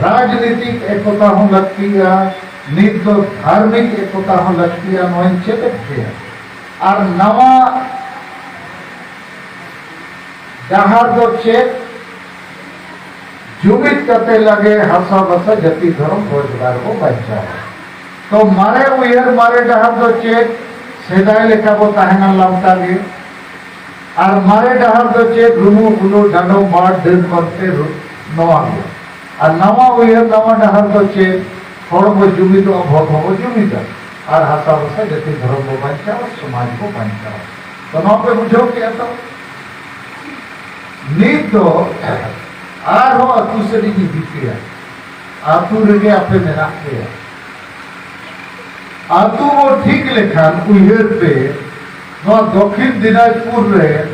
ᱨᱟᱡᱽᱱᱤᱛᱤᱠ ᱮᱠᱚᱛᱟ ᱦᱚᱸ ᱞᱟᱹᱠᱛᱤᱜᱼᱟ, ᱱᱤᱛ ᱫᱚ ᱫᱷᱟᱨᱢᱤᱠ ᱮᱠᱚᱛᱟ ᱦᱚᱸ ᱞᱟᱹᱠᱛᱤᱜᱼᱟ, ᱱᱚᱣᱟᱧ ᱪᱮᱫ ᱠᱮᱭᱟ᱾ ᱟᱨ ᱱᱟᱣᱟ ᱰᱟᱦᱟᱨ ᱫᱚ ᱪᱮᱫ? ᱡᱩᱢᱤᱫ ᱠᱟᱛᱮ ᱞᱟᱜᱮ ᱦᱟᱥᱟ ᱵᱷᱟᱥᱟ ᱡᱟᱹᱛᱤ ᱫᱷᱚᱨᱚᱢ ᱨᱳᱡᱽᱜᱟᱨ ᱵᱚ ᱵᱟᱧᱪᱟᱣᱟ᱾ ᱛᱚ ᱢᱟᱨᱮ ᱩᱭᱦᱟᱹᱨ ᱢᱟᱨᱮ ᱰᱟᱦᱟᱨ ᱫᱚ ᱪᱮᱫ? ᱥᱮᱫᱟᱭ ᱞᱮᱠᱟ ᱵᱚ ᱛᱟᱦᱮᱱᱟ ᱞᱟᱢᱴᱟ ᱜᱮ᱾ ᱟᱨ ᱢᱟᱨᱮ ᱰᱟᱦᱟᱨ ᱫᱚ ᱪᱮᱫ? ᱨᱩᱢᱩ ᱵᱩᱞᱩ ᱰᱟᱸᱰᱚᱢ ᱵᱟᱲ ᱰᱟᱹᱱ ᱯᱟᱱᱛᱮ ᱨᱩ-, ᱱᱚᱣᱟ ᱜᱮ᱾ ᱟᱨ ᱱᱟᱣᱟ ᱩᱭᱦᱟᱹᱨ ᱱᱟᱣᱟ ᱰᱟᱦᱟᱨ ᱫᱚ ᱪᱮᱫ? ᱦᱚᱲ ᱵᱚ ᱡᱩᱢᱤᱫᱚᱜᱼᱟ, ᱵᱷᱳᱴ ᱦᱚᱸᱵᱚ ᱡᱩᱢᱤᱫᱟ᱾ ᱟᱨ ᱦᱟᱥᱟ ᱵᱷᱟᱥᱟ ᱡᱟᱹᱛᱤ ᱫᱷᱚᱨᱚᱢ ᱵᱚ ᱵᱟᱧᱪᱟᱣᱟ, ᱥᱚᱢᱟᱡᱽ ᱵᱚ ᱵᱟᱧᱪᱟᱣᱟ᱾ ᱛᱚ ᱱᱚᱣᱟ ᱯᱮ ᱵᱩᱡᱷᱟᱹᱣ ᱠᱮᱜᱼᱟ ᱛᱚ? ᱱᱤᱛ ᱫᱚ ᱟᱨᱦᱚᱸ ᱟᱹᱛᱩ ᱥᱮᱫ ᱤᱧ ᱤᱫᱤ ᱯᱮᱭᱟ᱾ ᱟᱹᱛᱩ ᱨᱮᱜᱮ ᱟᱯᱮ ᱢᱮᱱᱟᱜ ᱯᱮᱭᱟ᱾ ᱟᱹᱛᱩ ᱵᱚ ᱴᱷᱤᱠ ᱞᱮᱠᱷᱟᱱ ᱩᱭᱦᱟᱹᱨ ᱯᱮ, ᱱᱚᱣᱟ ᱫᱚᱠᱷᱤᱱ ᱫᱤᱱᱟᱡᱽᱯᱩᱨ ᱨᱮ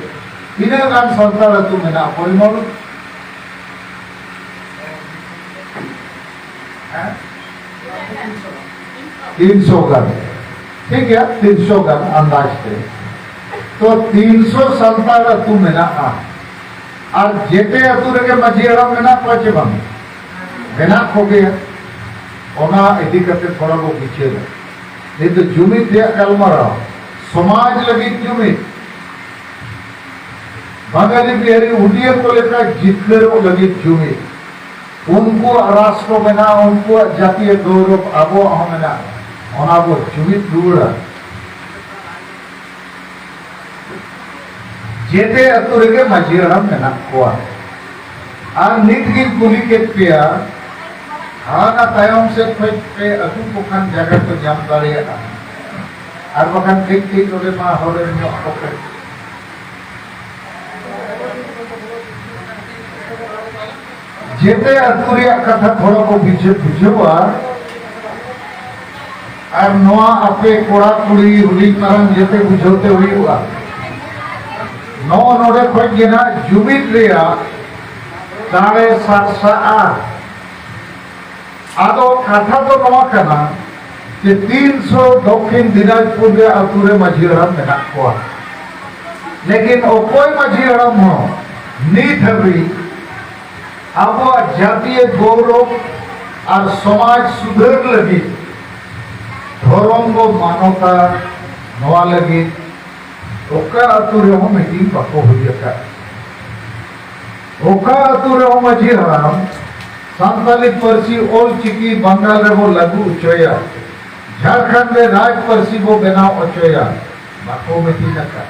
ᱛᱤᱱᱟᱹᱜ ᱜᱟᱱ ᱥᱟᱱᱛᱟᱲ ᱟᱹᱛᱩ ᱢᱮᱱᱟᱜᱼᱟ ᱯᱚᱨᱤᱢᱟᱬ? ᱦᱮᱸ? ᱛᱤᱱᱥᱚ ᱜᱟᱱ᱾ ᱴᱷᱤᱠ ᱜᱮᱭᱟ, ᱛᱤᱱᱥᱚ ᱜᱟᱱ ᱟᱱᱫᱟᱡ ᱛᱮ᱾ ᱛᱚ ᱛᱤᱱᱥᱚ ᱥᱟᱱᱛᱟᱲ ᱟᱹᱛᱩ ᱢᱮᱱᱟᱜᱼᱟ᱾ ᱟᱨ ᱡᱮᱛᱮ ᱟᱹᱛᱩ ᱨᱮᱜᱮ ᱢᱟᱹᱡᱷᱤ ᱦᱟᱲᱟᱢ ᱢᱮᱱᱟᱜ ᱠᱚᱣᱟ ᱪᱮ ᱵᱟᱝ? ᱢᱮᱱᱟᱜ ᱠᱚᱜᱮᱭᱟ᱾ ᱚᱱᱟ ᱤᱫᱤ ᱠᱟᱛᱮ ᱛᱷᱚᱲᱟ ᱵᱚ ᱵᱤᱪᱟᱹᱨᱟ᱾ ᱱᱤᱛ ᱫᱚ ᱡᱩᱢᱤᱫ ᱨᱮᱭᱟᱜ ᱜᱟᱞᱢᱟᱨᱟᱣ, ᱥᱚᱢᱟᱡᱽ ᱞᱟᱹᱜᱤᱫ ᱡᱩᱢᱤᱫ, ᱵᱟᱝᱜᱟᱞᱤ ᱵᱤᱦᱟᱨᱤ ᱩᱰᱤᱭᱟ ᱠᱚ ᱞᱮᱠᱟ ᱡᱤᱛᱠᱟᱹᱨᱚᱜ ᱞᱟᱹᱜᱤᱫ ᱡᱩᱢᱤᱫ, ᱩᱱᱠᱩᱣᱟᱜ ᱨᱟᱥᱴᱨᱚ ᱢᱮᱱᱟᱜᱼᱟ, ᱩᱱᱠᱩᱣᱟᱜ ᱡᱟᱹᱛᱤᱭᱚ ᱜᱚᱣᱨᱚᱵ ᱟᱵᱚᱣᱟᱜ ᱦᱚᱸ ᱢᱮᱱᱟᱜᱼᱟ, ᱚᱱᱟ ᱵᱚ ᱡᱩᱢᱤᱫ ᱨᱩᱣᱟᱹᱲᱟ᱾ ᱡᱮᱛᱮ ᱟᱹᱛᱩ ᱨᱮᱜᱮ ᱢᱟᱹᱡᱷᱤ ᱦᱟᱲᱟᱢ ᱢᱮᱱᱟᱜ ᱠᱚᱣᱟ᱾ ᱟᱨ ᱱᱤᱛ ᱜᱤᱧ ᱠᱩᱞᱤ ᱠᱮᱫ ᱯᱮᱭᱟ, ᱦᱟᱱᱟ ᱛᱟᱭᱚᱢ ᱥᱮᱫ ᱠᱷᱚᱱ ᱯᱮ ᱟᱹᱜᱩ ᱠᱚ ᱠᱷᱟᱱ ᱡᱟᱭᱜᱟ ᱠᱚ ᱧᱟᱢ ᱫᱟᱲᱮᱭᱟᱜᱼᱟ, ᱟᱨ ᱵᱟᱠᱷᱟᱱ ᱠᱟᱹᱡ ᱠᱟᱹᱡ ᱱᱚᱰᱮ ᱢᱟ ᱦᱚᱨᱮ ᱧᱚᱜ ᱠᱚᱯᱮ᱾ ᱡᱮᱛᱮ ᱟᱹᱛᱩ ᱨᱮᱭᱟᱜ ᱠᱟᱛᱷᱟ ᱛᱷᱚᱲᱟ ᱠᱚ ᱵᱩᱡᱷᱟᱹᱣ, ᱵᱩᱡᱷᱟᱹᱣᱟ᱾ ᱟᱨ ᱱᱚᱣᱟ ᱟᱯᱮ ᱠᱚᱲᱟ ᱠᱩᱲᱤ ᱦᱩᱰᱤᱧ ᱢᱟᱨᱟᱝ ᱡᱮᱛᱮ ᱵᱩᱡᱷᱟᱹᱣ ᱛᱮ ᱦᱩᱭᱩᱜᱼᱟ᱾ ᱱᱚᱜᱼᱚ ᱱᱚᱰᱮ ᱠᱷᱚᱡ ᱜᱮ ᱱᱟᱜ ᱡᱩᱢᱤᱫ ᱨᱮᱭᱟᱜ ᱫᱟᱲᱮ ᱥᱟᱨᱥᱟᱜᱼᱟ᱾ ᱟᱫᱚ ᱠᱟᱛᱷᱟ ᱫᱚ ᱱᱚᱣᱟ ᱠᱟᱱᱟ ᱡᱮ ᱛᱤᱱᱥᱚ ᱫᱚᱠᱠᱷᱤᱱ ᱫᱤᱱᱟᱡᱽᱯᱩᱨ ᱨᱮ ᱟᱹᱛᱩ ᱨᱮ ᱢᱟᱹᱡᱷᱤ ᱦᱟᱲᱟᱢ ᱢᱮᱱᱟᱜ ᱠᱚᱣᱟ, ᱞᱮᱠᱤᱱ ᱚᱠᱚᱭ ᱢᱟᱹᱡᱷᱤ ᱦᱟᱲᱟᱢ ᱦᱚᱸ ᱱᱤᱛ ᱦᱟᱹᱵᱤᱡ ᱟᱵᱚᱣᱟᱜ ᱡᱟᱹᱛᱤᱭᱟᱹ ᱜᱚᱣᱨᱚᱵ ᱟᱨ ᱥᱚᱢᱟᱡᱽ ᱥᱩᱫᱷᱟᱹᱨ ᱞᱟᱹᱜᱤᱫ, ᱫᱷᱚᱨᱚᱢ ᱵᱚ ᱢᱟᱱᱚᱛᱟ, ᱱᱚᱣᱟ ᱞᱟᱹᱜᱤᱫ ᱚᱠᱟ ᱟᱹᱛᱩ ᱨᱮᱦᱚᱸ ᱢᱤᱴᱤᱝ ᱵᱟᱠᱚ ᱦᱩᱭ ᱟᱠᱟᱫ᱾ ᱚᱠᱟ ᱟᱹᱛᱩ ᱨᱮᱦᱚᱸ ᱢᱟᱹᱡᱷᱤ ᱦᱟᱲᱟᱢ ᱥᱟᱱᱛᱟᱞᱤ ᱯᱟᱹᱨᱥᱤ ᱚᱞ ᱪᱤᱠᱤ ᱵᱟᱝᱜᱟᱞ ᱨᱮᱵᱚ ᱞᱟᱹᱜᱩ ᱦᱚᱪᱚᱭᱟ, ᱡᱷᱟᱲᱠᱷᱚᱸᱰ ᱨᱮ ᱨᱟᱡᱽ ᱯᱟᱹᱨᱥᱤ ᱵᱚ ᱵᱮᱱᱟᱣ ᱦᱚᱪᱚᱭᱟ, ᱵᱟᱠᱚ ᱢᱤᱛᱤᱧ ᱟᱠᱟᱫ᱾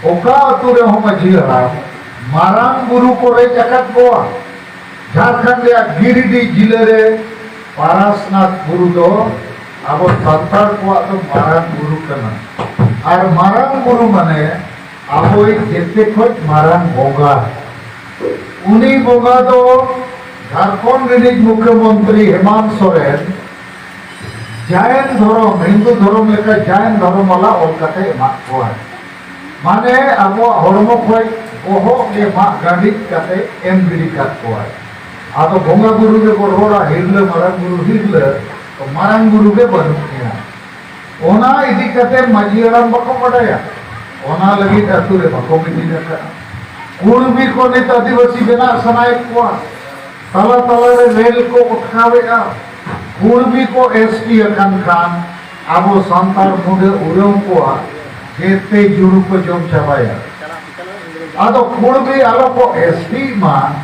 ᱚᱠᱟ ᱟᱹᱛᱩ ᱨᱮᱦᱚᱸ ᱢᱟᱹᱡᱷᱤ ᱦᱟᱲᱟᱢ ᱢᱟᱨᱟᱝ ᱵᱩᱨᱩ ᱠᱚ ᱨᱮᱡ ᱟᱠᱟᱫ ᱠᱚᱣᱟ᱾ ᱡᱷᱟᱲᱠᱷᱚᱸᱰ ᱨᱮᱭᱟᱜ ᱜᱤᱨᱤᱰᱤ ᱡᱤᱞᱟᱹ ᱨᱮ ᱯᱟᱨᱟᱥᱱᱟᱛᱷ ᱵᱩᱨᱩ ᱫᱚ ᱟᱵᱚ ᱥᱟᱱᱛᱟᱲ ᱠᱚᱣᱟᱜ ᱫᱚ ᱢᱟᱨᱟᱝ ᱵᱩᱨᱩ ᱠᱟᱱᱟ᱾ ᱟᱨ ᱢᱟᱨᱟᱝ ᱵᱩᱨᱩ ᱢᱟᱱᱮ ᱟᱵᱚᱭᱤᱡ ᱡᱮᱛᱮ ᱠᱷᱚᱡ ᱢᱟᱨᱟᱝ ᱵᱚᱸᱜᱟ᱾ ᱩᱱᱤ ᱵᱚᱸᱜᱟ ᱫᱚ ᱡᱷᱟᱲᱠᱷᱚᱸᱰ ᱨᱤᱱᱤᱡ ᱢᱩᱠᱷᱭᱚᱢᱚᱱᱛᱨᱤ ᱦᱮᱢᱟᱱᱛ ᱥᱚᱨᱮᱱ ᱡᱟᱭᱱ ᱫᱷᱚᱨᱚᱢ, ᱦᱤᱱᱫᱩ ᱫᱷᱚᱨᱚᱢ ᱞᱮᱠᱟ ᱡᱟᱭᱱ ᱫᱷᱚᱨᱚᱢ ᱵᱟᱞᱟ ᱚᱞ ᱠᱟᱛᱮ ᱮᱢᱟᱜ ᱠᱚᱣᱟᱭ᱾ ᱢᱟᱱᱮ ᱟᱵᱚᱣᱟᱜ ᱦᱚᱲᱢᱚ ᱠᱷᱚᱡ ᱵᱚᱦᱚᱜ ᱜᱮ ᱢᱟᱜ ᱜᱟᱸᱰᱤᱡ ᱠᱟᱛᱮ ᱮᱢ ᱜᱤᱰᱤ ᱠᱟᱜ ᱠᱚᱣᱟᱭ᱾ ᱟᱫᱚ ᱵᱚᱸᱜᱟ ᱵᱩᱨᱩ ᱨᱮᱵᱚ ᱨᱚᱲᱟ, ᱦᱤᱨᱞᱟᱹ ᱢᱟᱨᱟᱝ ᱵᱩᱨᱩ ᱦᱤᱨᱞᱟᱹ, ᱛᱚ ᱢᱟᱨᱟᱝ ᱵᱩᱨᱩ ᱜᱮ ᱵᱟᱹᱱᱩᱜ ᱠᱤᱱᱟ᱾ ᱚᱱᱟ ᱤᱫᱤ ᱠᱟᱛᱮ ᱢᱟᱹᱡᱷᱤ ᱦᱟᱲᱟᱢ ᱵᱟᱠᱚ ᱵᱟᱰᱟᱭᱟ, ᱚᱱᱟ ᱞᱟᱹᱜᱤᱫ ᱟᱹᱛᱩ ᱨᱮ ᱵᱟᱠᱚ ᱢᱤᱫ ᱟᱠᱟᱫᱼᱟ᱾ ᱠᱩᱲᱵᱤ ᱠᱚ ᱱᱤᱛ ᱟᱹᱫᱤᱵᱟᱹᱥᱤ ᱵᱮᱱᱟᱜ ᱥᱟᱱᱟᱭᱮᱫ ᱠᱚᱣᱟ, ᱛᱟᱞᱟ ᱛᱟᱞᱟ ᱨᱮ ᱨᱮᱞ ᱠᱚ ᱚᱴᱠᱟᱣᱮᱫᱼᱟ᱾ ᱠᱩᱲᱵᱤ ᱠᱚ ᱮᱥ ᱴᱤ ᱟᱠᱟᱱ ᱠᱷᱟᱱ ᱟᱵᱚ ᱥᱟᱱᱛᱟᱲ ᱢᱩᱸᱰᱟᱹ ᱩᱨᱟᱹᱣ ᱠᱚᱣᱟ, ᱡᱮᱛᱮ ᱡᱩᱲᱩ ᱠᱚ ᱡᱚᱢ ᱪᱟᱵᱟᱭᱟ᱾ ᱟᱫᱚ ᱠᱩᱲᱵᱤ ᱟᱞᱚ ᱠᱚ ᱮᱥ ᱴᱤᱜ ᱢᱟ,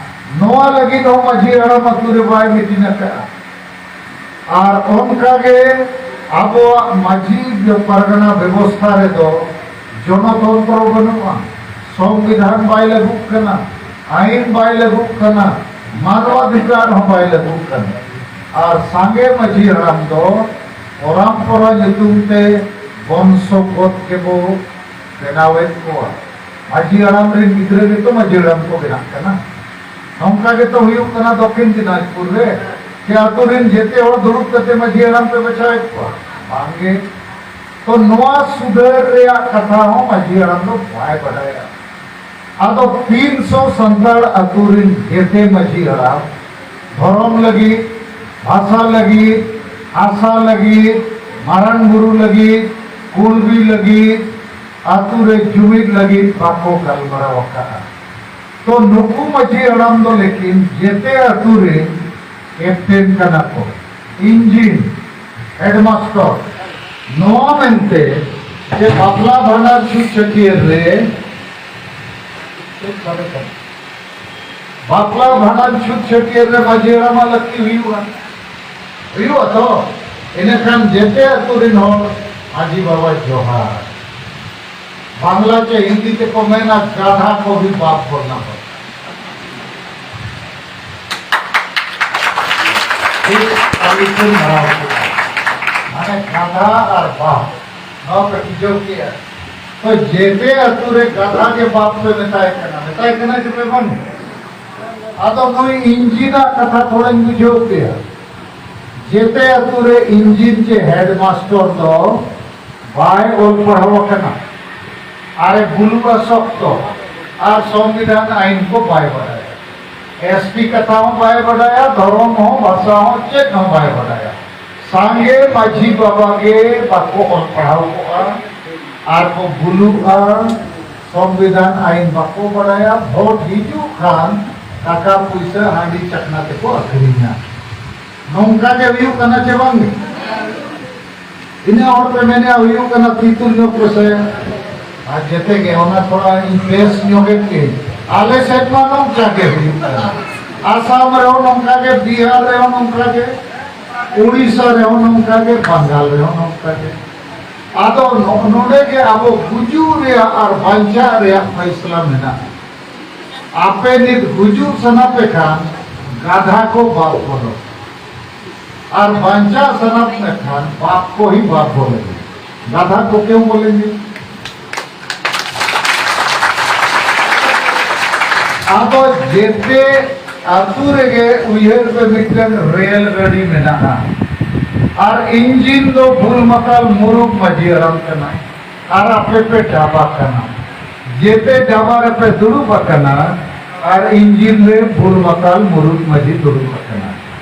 ᱱᱚᱣᱟ ᱞᱟᱹᱜᱤᱫ ᱦᱚᱸ ᱢᱟᱹᱡᱷᱤ ᱦᱟᱲᱟᱢ ᱟᱹᱛᱩ ᱨᱮ ᱵᱟᱭ ᱢᱤᱴᱤᱝ ᱟᱠᱟᱫᱼᱟ᱾ ᱟᱨ ᱚᱱᱠᱟ ᱜᱮ ᱟᱵᱚᱣᱟᱜ ᱢᱟᱹᱡᱷᱤ ᱯᱟᱨᱜᱟᱱᱟ ᱵᱮᱵᱚᱥᱛᱷᱟ ᱨᱮᱫᱚ ᱡᱚᱱᱚᱛᱚᱱᱛᱨᱚ ᱵᱟᱹᱱᱩᱜᱼᱟ, ᱥᱚᱝᱵᱤᱫᱷᱟᱱ ᱵᱟᱭ ᱞᱟᱹᱜᱩᱜ ᱠᱟᱱᱟ, ᱟᱹᱭᱤᱱ ᱵᱟᱭ ᱞᱟᱹᱜᱩᱜ ᱠᱟᱱᱟ, ᱢᱟᱱᱣᱟᱫᱷᱤᱠᱟᱨ ᱦᱚᱸ ᱵᱟᱭ ᱞᱟᱹᱜᱩᱜ ᱠᱟᱱᱟ᱾ ᱟᱨ ᱥᱟᱸᱜᱮ ᱢᱟᱹᱡᱷᱤ ᱦᱟᱲᱟᱢ ᱫᱚ ᱯᱚᱨᱟᱢᱯᱚᱨᱟ ᱧᱩᱛᱩᱢ ᱛᱮ ᱵᱚᱝᱥᱚᱜᱚᱛ ᱜᱮᱵᱚ ᱵᱮᱱᱟᱣᱮᱫ ᱠᱚᱣᱟ᱾ ᱢᱟᱹᱡᱷᱤ ᱦᱟᱲᱟᱢ ᱨᱮᱱ ᱜᱤᱫᱽᱨᱟᱹ ᱜᱮᱛᱚ ᱢᱟᱹᱡᱷᱤ ᱦᱟᱲᱟᱢ ᱠᱚ ᱵᱮᱱᱟᱜ ᱠᱟᱱᱟ᱾ ᱱᱚᱝᱠᱟ ᱜᱮᱛᱚ ᱦᱩᱭᱩᱜ ᱠᱟᱱᱟ ᱫᱚᱠᱠᱷᱤᱱ ᱫᱤᱱᱟᱡᱽᱯᱩᱨ ᱨᱮ, ᱡᱮ ᱟᱛᱳ ᱨᱮᱱ ᱡᱮᱛᱮ ᱦᱚᱲ ᱫᱩᱲᱩᱵ ᱠᱟᱛᱮ ᱢᱟᱹᱡᱷᱤ ᱦᱟᱲᱟᱢ ᱯᱮ ᱵᱟᱪᱷᱟᱣᱮᱫ ᱠᱚᱣᱟ? ᱵᱟᱝᱜᱮ᱾ ᱛᱚ ᱱᱚᱣᱟ ᱥᱩᱫᱷᱟᱹᱨ ᱨᱮᱭᱟᱜ ᱠᱟᱛᱷᱟ ᱦᱚᱸ ᱢᱟᱹᱡᱷᱤ ᱦᱟᱲᱟᱢ ᱫᱚ ᱵᱟᱭ ᱵᱟᱰᱟᱭᱟ᱾ ᱟᱫᱚ ᱛᱤᱱ ᱥᱚ ᱥᱟᱱᱛᱟᱲ ᱟᱛᱳ ᱨᱮᱱ ᱡᱮᱛᱮ ᱢᱟᱹᱡᱷᱤ ᱦᱟᱲᱟᱢ ᱫᱷᱚᱨᱚᱢ ᱞᱟᱹᱜᱤᱫ, ᱵᱷᱟᱥᱟ ᱞᱟᱹᱜᱤᱫ, ᱦᱟᱥᱟ ᱞᱟᱹᱜᱤᱫ, ᱢᱟᱨᱟᱝ ᱵᱩᱨᱩ ᱞᱟᱹᱜᱤᱫ, ᱠᱩᱲᱵᱤ ᱞᱟᱹᱜᱤᱫ, ᱟᱛᱳ ᱨᱮ ᱡᱩᱢᱤᱫ ᱞᱟᱹᱜᱤᱫ ᱵᱟᱠᱚ ᱜᱟᱞᱢᱟᱨᱟᱣ ᱟᱠᱟᱫᱼᱟ᱾ ᱛᱚ ᱱᱩᱠᱩ ᱢᱟᱹᱡᱷᱤ ᱦᱟᱲᱟᱢ ᱫᱚ ᱞᱮᱠᱤᱱ ᱡᱮᱛᱮ ᱟᱛᱳ ᱨᱮ ᱠᱮᱯᱴᱮᱱ ᱠᱟᱱᱟ ᱠᱚ, ᱤᱧᱡᱤᱱ, ᱦᱮᱰᱢᱟᱥᱴᱚᱨ᱾ ᱱᱚᱣᱟ ᱢᱮᱱᱛᱮ ᱡᱮ ᱵᱟᱯᱞᱟ ᱵᱷᱟᱸᱰᱟᱱ ᱪᱷᱩᱛ ᱪᱷᱟᱹᱴᱭᱟᱹᱨ ᱨᱮ ᱪᱮᱫ ᱥᱟᱰᱮ ᱠᱟᱱᱟ? ᱵᱟᱯᱞᱟ, ᱵᱷᱟᱸᱰᱟᱱ, ᱪᱷᱩᱛ, ᱪᱷᱟᱹᱴᱭᱟᱹᱨ ᱨᱮ ᱢᱟᱹᱡᱷᱤ ᱦᱟᱲᱟᱢᱟᱜ ᱞᱟᱹᱠᱛᱤ ᱦᱩᱭᱩᱜᱼᱟ᱾ ᱦᱩᱭᱩᱜᱼᱟ ᱛᱚ? ᱤᱱᱟᱹᱠᱷᱟᱱ ᱡᱮᱛᱮ ᱟᱹᱛᱩ ᱨᱤᱱ ᱦᱚᱲ ᱢᱟᱹᱡᱷᱤ ᱵᱟᱵᱟ ᱡᱚᱦᱟᱨ᱾ ᱵᱟᱝᱞᱟ ᱪᱮ ᱦᱤᱱᱫᱤ ᱛᱮᱠᱚ ᱢᱮᱱᱟ, ᱜᱟᱫᱷᱟ ᱠᱚ ᱵᱷᱤ ᱵᱟᱯ ᱵᱚᱞᱱᱟ ᱯᱚᱲᱛᱟ᱾ ᱴᱷᱤᱠ, ᱟᱹᱞᱤᱧ ᱴᱷᱮᱱ ᱢᱟᱨᱟᱣ ᱠᱮᱫᱟ᱾ ᱢᱟᱱᱮ ᱜᱟᱫᱷᱟ ᱟᱨ ᱵᱟᱯ, ᱱᱚᱣᱟ ᱯᱮ ᱵᱩᱡᱷᱟᱹᱣ ᱠᱮᱜᱼᱟ? ᱛᱚ ᱡᱮᱛᱮ ᱟᱹᱛᱩ ᱨᱮ ᱜᱟᱫᱷᱟ ᱜᱮ ᱵᱟᱯ ᱯᱮ ᱢᱮᱛᱟᱭ ᱠᱟᱱᱟ, ᱢᱮᱛᱟᱭ ᱠᱟᱱᱟ ᱪᱮ ᱯᱮ ᱵᱟᱝ? ᱟᱫᱚ ᱱᱩᱭ ᱤᱧᱡᱤᱱᱟᱜ ᱠᱟᱛᱷᱟ ᱛᱷᱚᱲᱟᱧ ᱵᱩᱡᱷᱟᱹᱣ ᱯᱮᱭᱟ᱾ ᱡᱮᱛᱮ ᱟᱹᱛᱩ ᱨᱮ ᱤᱧᱡᱤᱱ ᱪᱮ ᱦᱮᱰᱢᱟᱥᱴᱚᱨ ᱫᱚ ᱵᱟᱭ ᱚᱞ ᱯᱟᱲᱦᱟᱣ ᱟᱠᱟᱱᱟ, ᱟᱨᱮ ᱵᱩᱞᱩᱜᱼᱟ ᱥᱚᱠᱛᱚ, ᱟᱨ ᱥᱚᱝᱵᱤᱫᱷᱟᱱ ᱟᱹᱭᱤᱱ ᱠᱚ ᱵᱟᱭ ᱵᱟᱰᱟᱭᱟ᱾ ᱮᱥ ᱴᱤ ᱠᱟᱛᱷᱟ ᱦᱚᱸ ᱵᱟᱭ ᱵᱟᱰᱟᱭᱟ, ᱫᱷᱚᱨᱚᱢ ᱦᱚᱸ, ᱵᱷᱟᱥᱟ ᱦᱚᱸ, ᱪᱮᱫ ᱦᱚᱸ ᱵᱟᱭ ᱵᱟᱰᱟᱭᱟ᱾ ᱥᱟᱸᱜᱮ ᱢᱟᱹᱡᱷᱤ ᱵᱟᱵᱟ ᱜᱮ ᱵᱟᱠᱚ ᱚᱞ ᱯᱟᱲᱦᱟᱣ ᱠᱚᱜᱼᱟ ᱟᱨ ᱠᱚ ᱵᱩᱞᱩᱜᱼᱟ, ᱥᱚᱝᱵᱤᱫᱷᱟᱱ ᱟᱹᱭᱤᱱ ᱵᱟᱠᱚ ᱵᱟᱰᱟᱭᱟ, ᱵᱷᱳᱴ ᱦᱤᱡᱩᱜ ᱠᱷᱟᱱ ᱴᱟᱠᱟ ᱯᱩᱭᱥᱟᱹ ᱦᱟᱺᱰᱤ ᱪᱟᱠᱷᱱᱟ ᱛᱮᱠᱚ ᱟᱹᱠᱷᱨᱤᱧᱟ᱾ ᱱᱚᱝᱠᱟ ᱜᱮ ᱦᱩᱭᱩᱜ ᱠᱟᱱᱟ ᱪᱮ ᱵᱟᱝ? ᱤᱱᱟᱹ ᱦᱚᱲ ᱯᱮ ᱢᱮᱱᱮᱜᱼᱟ ᱦᱩᱭᱩᱜ ᱠᱟᱱᱟ, ᱛᱤ ᱛᱩᱞ ᱧᱚᱜ ᱯᱮᱥᱮ᱾ ᱟᱨ ᱡᱮᱛᱮ ᱜᱮ ᱚᱱᱟ ᱛᱷᱚᱲᱟ ᱤᱧ ᱯᱮᱥ ᱧᱚᱜᱮᱫ ᱜᱮ᱾ ᱟᱞᱮ ᱥᱮᱫ ᱢᱟ ᱱᱚᱝᱠᱟ ᱜᱮ ᱦᱩᱭᱩᱜ ᱠᱟᱱᱟ᱾ ᱟᱥᱟᱢ ᱨᱮᱦᱚᱸ ᱱᱚᱝᱠᱟ ᱜᱮ, ᱵᱤᱦᱟᱨ ᱨᱮᱦᱚᱸ ᱱᱚᱝᱠᱟ ᱜᱮ, ᱩᱲᱤᱥᱥᱟ ᱨᱮᱦᱚᱸ ᱱᱚᱝᱠᱟ ᱜᱮ, ᱵᱟᱝᱜᱟᱞ ᱨᱮᱦᱚᱸ ᱱᱚᱝᱠᱟ ᱜᱮ᱾ ᱟᱫᱚ ᱱᱚᱜᱼᱚ ᱱᱚᱰᱮ ᱜᱮ ᱟᱵᱚ ᱜᱩᱡᱩᱜ ᱨᱮᱭᱟᱜ ᱟᱨ ᱵᱟᱧᱪᱟᱜ ᱨᱮᱭᱟᱜ ᱯᱷᱟᱭᱥᱞᱟ ᱢᱮᱱᱟᱜᱼᱟ᱾ ᱟᱯᱮ ᱱᱤᱛ ᱜᱩᱡᱩᱜ ᱥᱟᱱᱟ ᱯᱮ ᱠᱷᱟᱱ ᱜᱟᱫᱷᱟ ᱠᱚ ᱵᱟᱯ ᱵᱚᱞᱚ, ᱟᱨ ᱵᱟᱧᱪᱟᱜ ᱥᱟᱱᱟ ᱯᱮ ᱠᱷᱟᱱ ᱵᱟᱯ ᱠᱚ ᱦᱤ ᱵᱟᱯ ᱵᱚᱞᱮ, ᱜᱟᱫᱷᱟ ᱠᱚ ᱠᱮᱣ ᱵᱚᱞᱮ᱾ ᱟᱫᱚ ᱡᱮᱛᱮ ᱟᱹᱛᱩ ᱨᱮᱜᱮ ᱩᱭᱦᱟᱹᱨ ᱯᱮ, ᱢᱤᱫᱴᱟᱝ ᱨᱮᱞ ᱜᱟᱹᱰᱤ ᱢᱮᱱᱟᱜᱼᱟ, ᱟᱨ ᱤᱧᱡᱤᱱ ᱫᱚ ᱵᱩᱞ ᱢᱟᱛᱟᱞ ᱢᱩᱨᱩᱠ ᱢᱟᱹᱡᱷᱤ ᱦᱟᱲᱟᱢ ᱠᱟᱱᱟᱭ, ᱟᱨ ᱟᱯᱮ ᱯᱮ ᱰᱟᱵᱟ ᱠᱟᱱᱟ᱾ ᱡᱮᱛᱮ ᱰᱟᱵᱟ ᱨᱮᱯᱮ ᱫᱩᱲᱩᱵ ᱟᱠᱟᱱᱟ, ᱟᱨ ᱤᱧᱡᱤᱱ ᱨᱮ ᱵᱩᱞ ᱢᱟᱛᱟᱞ ᱢᱩᱨᱩᱠ ᱢᱟᱹᱡᱷᱤ ᱫᱩᱲᱩᱵ ᱟᱠᱟᱱᱟ᱾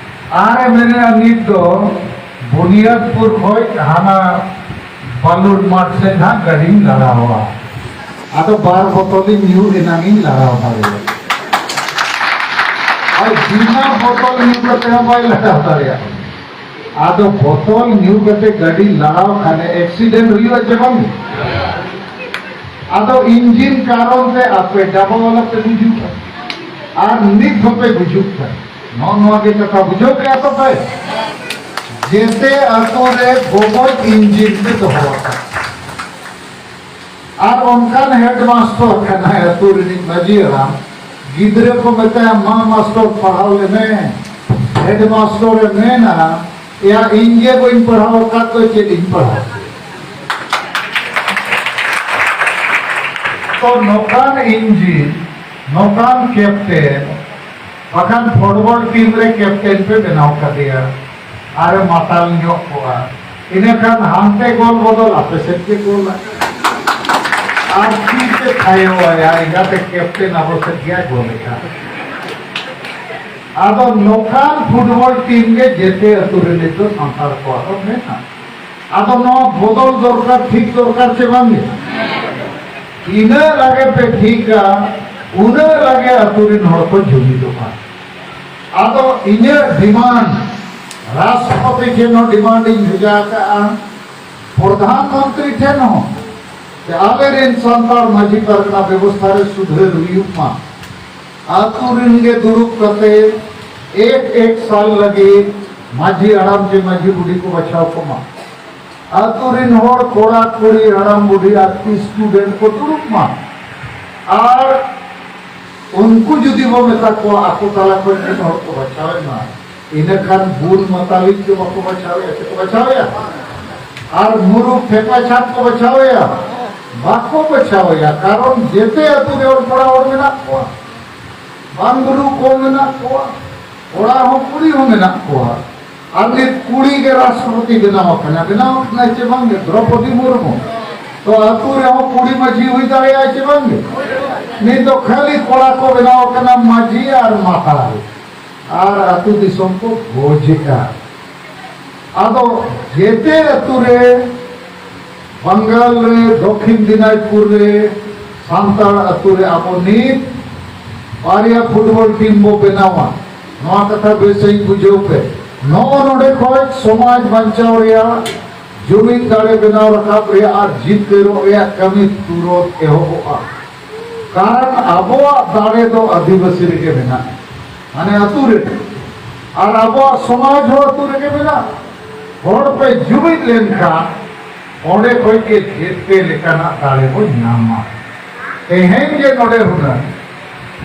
ᱟᱨ ᱮ ᱢᱮᱱᱮᱫᱼᱟ, ᱱᱤᱛ ᱫᱚ ᱵᱩᱱᱤᱭᱟᱫᱽᱯᱩᱨ ᱠᱷᱚᱡ ᱦᱟᱱᱟ ᱵᱟᱞᱩᱨ ᱢᱟᱴᱷ ᱥᱮᱫ ᱦᱟᱸᱜ ᱜᱟᱹᱰᱤᱧ ᱞᱟᱲᱟᱣᱟ᱾ ᱟᱫᱚ ᱵᱟᱨ ᱵᱚᱛᱚᱞᱤᱧ ᱧᱩ ᱮᱱᱟᱝ ᱤᱧ ᱞᱟᱲᱟᱣ ᱫᱟᱲᱮᱭᱟᱜᱼᱟ᱾ ᱟᱨ ᱵᱤᱱᱟ ᱵᱚᱛᱚᱞ ᱧᱩ ᱠᱟᱛᱮ ᱦᱚᱸ ᱵᱟᱭ ᱞᱟᱲᱟᱣ ᱫᱟᱲᱮᱭᱟᱜᱼᱟ᱾ ᱟᱫᱚ ᱵᱚᱛᱚᱞ ᱧᱩ ᱠᱟᱛᱮ ᱜᱟᱹᱰᱤ ᱞᱟᱲᱟᱣ ᱠᱷᱟᱱᱮ ᱮᱠᱥᱤᱰᱮᱱᱴ ᱦᱩᱭᱩᱜᱼᱟ ᱪᱮ ᱵᱟᱝ? ᱟᱫᱚ ᱤᱧᱡᱤᱱ ᱠᱟᱨᱚᱱ ᱛᱮ ᱟᱯᱮ ᱰᱟᱵᱟ ᱵᱟᱞᱟ ᱯᱮ ᱜᱩᱡᱩᱜᱼᱟ᱾ ᱟᱨ ᱱᱤᱛ ᱦᱚᱸᱯᱮ ᱜᱩᱡᱩᱜ ᱠᱟᱱᱟ᱾ ᱱᱚᱜᱼᱚ ᱱᱚᱣᱟ ᱜᱮ ᱠᱟᱛᱷᱟ, ᱵᱩᱡᱷᱟᱹᱣ ᱠᱮᱜᱼᱟ ᱛᱚ ᱯᱮ? ᱡᱮᱛᱮ ᱟᱛᱳ ᱨᱮ ᱜᱚᱜᱚᱡ ᱤᱧᱡᱤᱱ ᱯᱮ ᱫᱚᱦᱚ ᱟᱠᱟᱫ᱾ ᱟᱨ ᱚᱱᱠᱟᱱ ᱦᱮᱰ ᱢᱟᱥᱴᱚᱨ ᱠᱟᱱᱟᱭ ᱟᱛᱳ ᱨᱤᱱᱤᱡ ᱢᱟᱹᱡᱷᱤ ᱦᱟᱲᱟᱢ, ᱜᱤᱫᱽᱨᱟᱹ ᱠᱚ ᱢᱮᱛᱟᱭᱟ, "ᱢᱟ ᱢᱟᱥᱴᱚᱨ ᱯᱟᱲᱦᱟᱣ ᱞᱮᱢᱮ", ᱦᱮᱰ ᱢᱟᱥᱴᱚᱨ ᱮ ᱢᱮᱱᱟ, "ᱮᱭᱟ, ᱤᱧ ᱜᱮ ᱵᱟᱹᱧ ᱯᱟᱲᱦᱟᱣ ᱟᱠᱟᱫ ᱫᱚ, ᱪᱮᱫ ᱤᱧ ᱯᱟᱲᱦᱟᱣ ᱠᱮᱭᱟ?" ᱛᱚ ᱱᱚᱝᱠᱟᱱ ᱤᱧᱡᱤᱱ, ᱱᱚᱝᱠᱟᱱ ᱠᱮᱯᱴᱮᱱ, ᱵᱟᱠᱷᱟᱱ ᱯᱷᱩᱴᱵᱚᱞ ᱴᱤᱢ ᱨᱮ ᱠᱮᱯᱴᱮᱱ ᱯᱮ ᱵᱮᱱᱟᱣ ᱠᱟᱫᱮᱭᱟ, ᱟᱨᱮ ᱢᱟᱛᱟᱞ ᱧᱚᱜ ᱠᱚᱜᱼᱟ, ᱤᱱᱟᱹᱠᱷᱟᱱ ᱦᱟᱱᱛᱮ ᱜᱳᱞ ᱵᱚᱫᱚᱞ ᱟᱯᱮ ᱥᱮᱫ ᱜᱮ ᱜᱳᱞᱟ᱾ ᱟᱨ ᱛᱤ ᱛᱮ ᱛᱷᱟᱭᱚ ᱟᱭᱟ, ᱮᱸᱜᱟᱛᱮ ᱠᱮᱯᱴᱮᱱ ᱟᱵᱚ ᱥᱮᱫ ᱜᱮᱭᱟ ᱜᱳᱞᱮᱜᱼᱟ᱾ ᱟᱫᱚ ᱱᱚᱝᱠᱟᱱ ᱯᱷᱩᱴᱵᱚᱞ ᱴᱤᱢ ᱜᱮ ᱡᱮᱛᱮ ᱟᱹᱛᱩ ᱨᱮ ᱱᱤᱛᱚᱜ ᱥᱟᱱᱛᱟᱲ ᱠᱚᱣᱟᱜ ᱫᱚ ᱢᱮᱱᱟᱜᱼᱟ᱾ ᱟᱫᱚ ᱱᱚᱣᱟ ᱵᱚᱫᱚᱞ ᱫᱚᱨᱠᱟᱨ, ᱴᱷᱤᱠ ᱫᱚᱨᱠᱟᱨ ᱪᱮ ᱵᱟᱝ ᱜᱮ? ᱤᱱᱟᱹᱜ ᱞᱟᱜᱮ ᱯᱮ ᱴᱷᱤᱠᱟ, ᱩᱱᱟᱹᱜ ᱞᱟᱜᱮ ᱟᱹᱛᱩ ᱨᱤᱱ ᱦᱚᱲ ᱠᱚ ᱡᱩᱢᱤᱫᱚᱜᱼᱟ᱾ ᱟᱫᱚ ᱤᱧᱟᱹᱜ ᱰᱤᱢᱟᱱᱰ, ᱨᱟᱥᱴᱨᱚᱯᱚᱛᱤ ᱴᱷᱮᱱ ᱦᱚᱸ ᱰᱤᱢᱟᱱᱰ ᱤᱧ ᱵᱷᱮᱡᱟ ᱟᱠᱟᱜᱼᱟ, ᱯᱨᱚᱫᱷᱟᱱ ᱢᱚᱱᱛᱨᱤ ᱴᱷᱮᱱ ᱦᱚᱸ, ᱡᱮ ᱟᱞᱮ ᱨᱮᱱ ᱥᱟᱱᱛᱟᱲ ᱢᱟᱹᱡᱷᱤ ᱯᱟᱨᱜᱟᱱᱟ ᱵᱮᱵᱚᱥᱛᱷᱟ ᱨᱮ ᱥᱩᱫᱷᱟᱹᱨ ᱦᱩᱭᱩᱜ ᱢᱟ᱾ ᱟᱹᱛᱩ ᱨᱤᱱ ᱜᱮ ᱫᱩᱲᱩᱵ ᱠᱟᱛᱮ ᱮᱠ ᱮᱠ ᱥᱟᱞ ᱞᱟᱹᱜᱤᱫ ᱢᱟᱹᱡᱷᱤ ᱦᱟᱲᱟᱢ ᱪᱮ ᱢᱟᱹᱡᱷᱤ ᱵᱩᱰᱷᱤ ᱠᱚ ᱵᱟᱪᱷᱟᱣ ᱠᱚᱢᱟ᱾ ᱟᱹᱛᱩ ᱨᱤᱱ ᱦᱚᱲ, ᱠᱚᱲᱟ ᱠᱩᱲᱤ, ᱦᱟᱲᱟᱢ ᱵᱩᱰᱷᱤ ᱟᱨ student ᱠᱚ ᱫᱩᱲᱩᱵ ᱢᱟ᱾ ᱟᱨ ᱩᱱᱠᱩ ᱡᱩᱫᱤ ᱵᱚ ᱢᱮᱛᱟ ᱠᱚᱣᱟ ᱟᱠᱚ ᱛᱟᱞᱟ ᱠᱷᱚᱱ ᱢᱤᱫ ᱦᱚᱲ ᱠᱚ ᱵᱟᱪᱷᱟᱣ ᱮᱱᱟ, ᱤᱱᱟᱹᱠᱷᱟᱱ ᱵᱩᱞ ᱢᱟᱛᱟᱞᱤᱡ ᱫᱚ ᱵᱟᱠᱚ ᱵᱟᱪᱷᱟᱣᱮᱭᱟ, ᱥᱮ ᱠᱚ ᱵᱟᱪᱷᱟᱣᱮᱭᱟ? ᱟᱨ ᱢᱩᱨᱩᱠ ᱴᱷᱮᱯᱟ ᱪᱷᱟᱯ ᱠᱚ ᱵᱟᱪᱷᱟᱣᱮᱭᱟ? ᱵᱟᱠᱚ ᱵᱟᱪᱷᱟᱣᱮᱭᱟ, ᱠᱟᱨᱚᱱ ᱡᱮᱛᱮ ᱟᱹᱛᱩ ᱨᱮ ᱦᱚᱲ ᱠᱚᱲᱟ ᱦᱚᱲ ᱢᱮᱱᱟᱜ ᱠᱚᱣᱟ, ᱵᱟᱝ ᱢᱩᱨᱩᱠ ᱠᱚ ᱢᱮᱱᱟᱜ ᱠᱚᱣᱟ, ᱠᱚᱲᱟ ᱦᱚᱸ ᱠᱩᱲᱤ ᱦᱚᱸ ᱢᱮᱱᱟᱜ ᱠᱚᱣᱟ᱾ ᱟᱨ ᱱᱤᱛ ᱠᱩᱲᱤ ᱜᱮ ᱨᱟᱥᱴᱨᱚᱯᱚᱛᱤ ᱵᱮᱱᱟᱣ ᱟᱠᱟᱱᱟ, ᱵᱮᱱᱟᱣ ᱟᱠᱟᱱᱟᱭ ᱪᱮ ᱵᱟᱝ ᱜᱮ ᱫᱨᱚᱯᱚᱫᱤ ᱢᱩᱨᱢᱩ? ᱛᱚ ᱟᱹᱛᱩ ᱨᱮᱦᱚᱸ ᱠᱩᱲᱤ ᱢᱟᱹᱡᱷᱤ ᱦᱩᱭ ᱫᱟᱲᱮᱭᱟᱜᱼᱟ ᱪᱮ ᱵᱟᱝ ᱜᱮ? ᱱᱤᱛ ᱫᱚ ᱠᱷᱟᱹᱞᱤ ᱠᱚᱲᱟ ᱠᱚ ᱵᱮᱱᱟᱣ ᱟᱠᱟᱱᱟ ᱢᱟᱹᱡᱷᱤ ᱟᱨ ᱢᱟᱛᱟᱞ, ᱟᱨ ᱟᱹᱛᱩ ᱫᱤᱥᱚᱢ ᱠᱚ ᱜᱚᱡᱮᱜᱼᱟ᱾ ᱟᱫᱚ ᱡᱮᱛᱮ ᱟᱹᱛᱩ ᱨᱮ, ᱵᱟᱝᱜᱟᱞ ᱨᱮ, ᱫᱚᱠᱷᱤᱱ ᱫᱤᱱᱟᱡᱽᱯᱩᱨ ᱨᱮ, ᱥᱟᱱᱛᱟᱲ ᱟᱹᱛᱩ ᱨᱮ ᱟᱵᱚ ᱱᱤᱛ ᱵᱟᱨᱭᱟ ᱯᱷᱩᱴᱵᱚᱞ ᱴᱤᱢ ᱵᱚ ᱵᱮᱱᱟᱣᱟ᱾ ᱱᱚᱣᱟ ᱠᱟᱛᱷᱟ ᱵᱮᱥ ᱥᱟᱺᱦᱤᱡ ᱵᱩᱡᱷᱟᱹᱣ ᱯᱮ᱾ ᱱᱚᱜᱼᱚ ᱱᱚᱰᱮ ᱠᱷᱚᱱ ᱥᱚᱢᱟᱡᱽ ᱵᱟᱧᱪᱟᱣ ᱨᱮᱭᱟᱜ, ᱡᱩᱢᱤᱫ ᱫᱟᱲᱮ ᱵᱮᱱᱟᱣ ᱨᱟᱠᱟᱵ ᱨᱮᱭᱟᱜ ᱟᱨ ᱡᱤᱛᱠᱟᱹᱨᱚᱜ ᱨᱮᱭᱟᱜ ᱠᱟᱹᱢᱤ ᱛᱩᱨᱚᱛ ᱮᱦᱚᱵᱚᱜᱼᱟ᱾ ᱠᱟᱨᱚᱱ ᱟᱵᱚᱣᱟᱜ ᱫᱟᱲᱮ ᱫᱚ ᱟᱹᱫᱤᱵᱟᱹᱥᱤ ᱨᱮᱜᱮ ᱢᱮᱱᱟᱜᱼᱟ, ᱢᱟᱱᱮ ᱟᱹᱛᱩ ᱨᱮ᱾ ᱟᱨ ᱟᱵᱚᱣᱟᱜ ᱥᱚᱢᱟᱡᱽ ᱦᱚᱸ ᱟᱹᱛᱩ ᱨᱮᱜᱮ ᱢᱮᱱᱟᱜᱼᱟ᱾ ᱦᱚᱲ ᱯᱮ ᱡᱩᱢᱤᱫ ᱞᱮᱱᱠᱷᱟᱱ ᱚᱸᱰᱮ ᱠᱷᱚᱱ ᱜᱮ ᱡᱮᱛᱮ ᱞᱮᱠᱟᱱᱟᱜ ᱫᱟᱲᱮ ᱵᱚᱱ ᱧᱟᱢᱟ᱾ ᱛᱮᱦᱮᱧ ᱡᱮ ᱱᱚᱰᱮ ᱦᱩᱱᱟᱹᱝ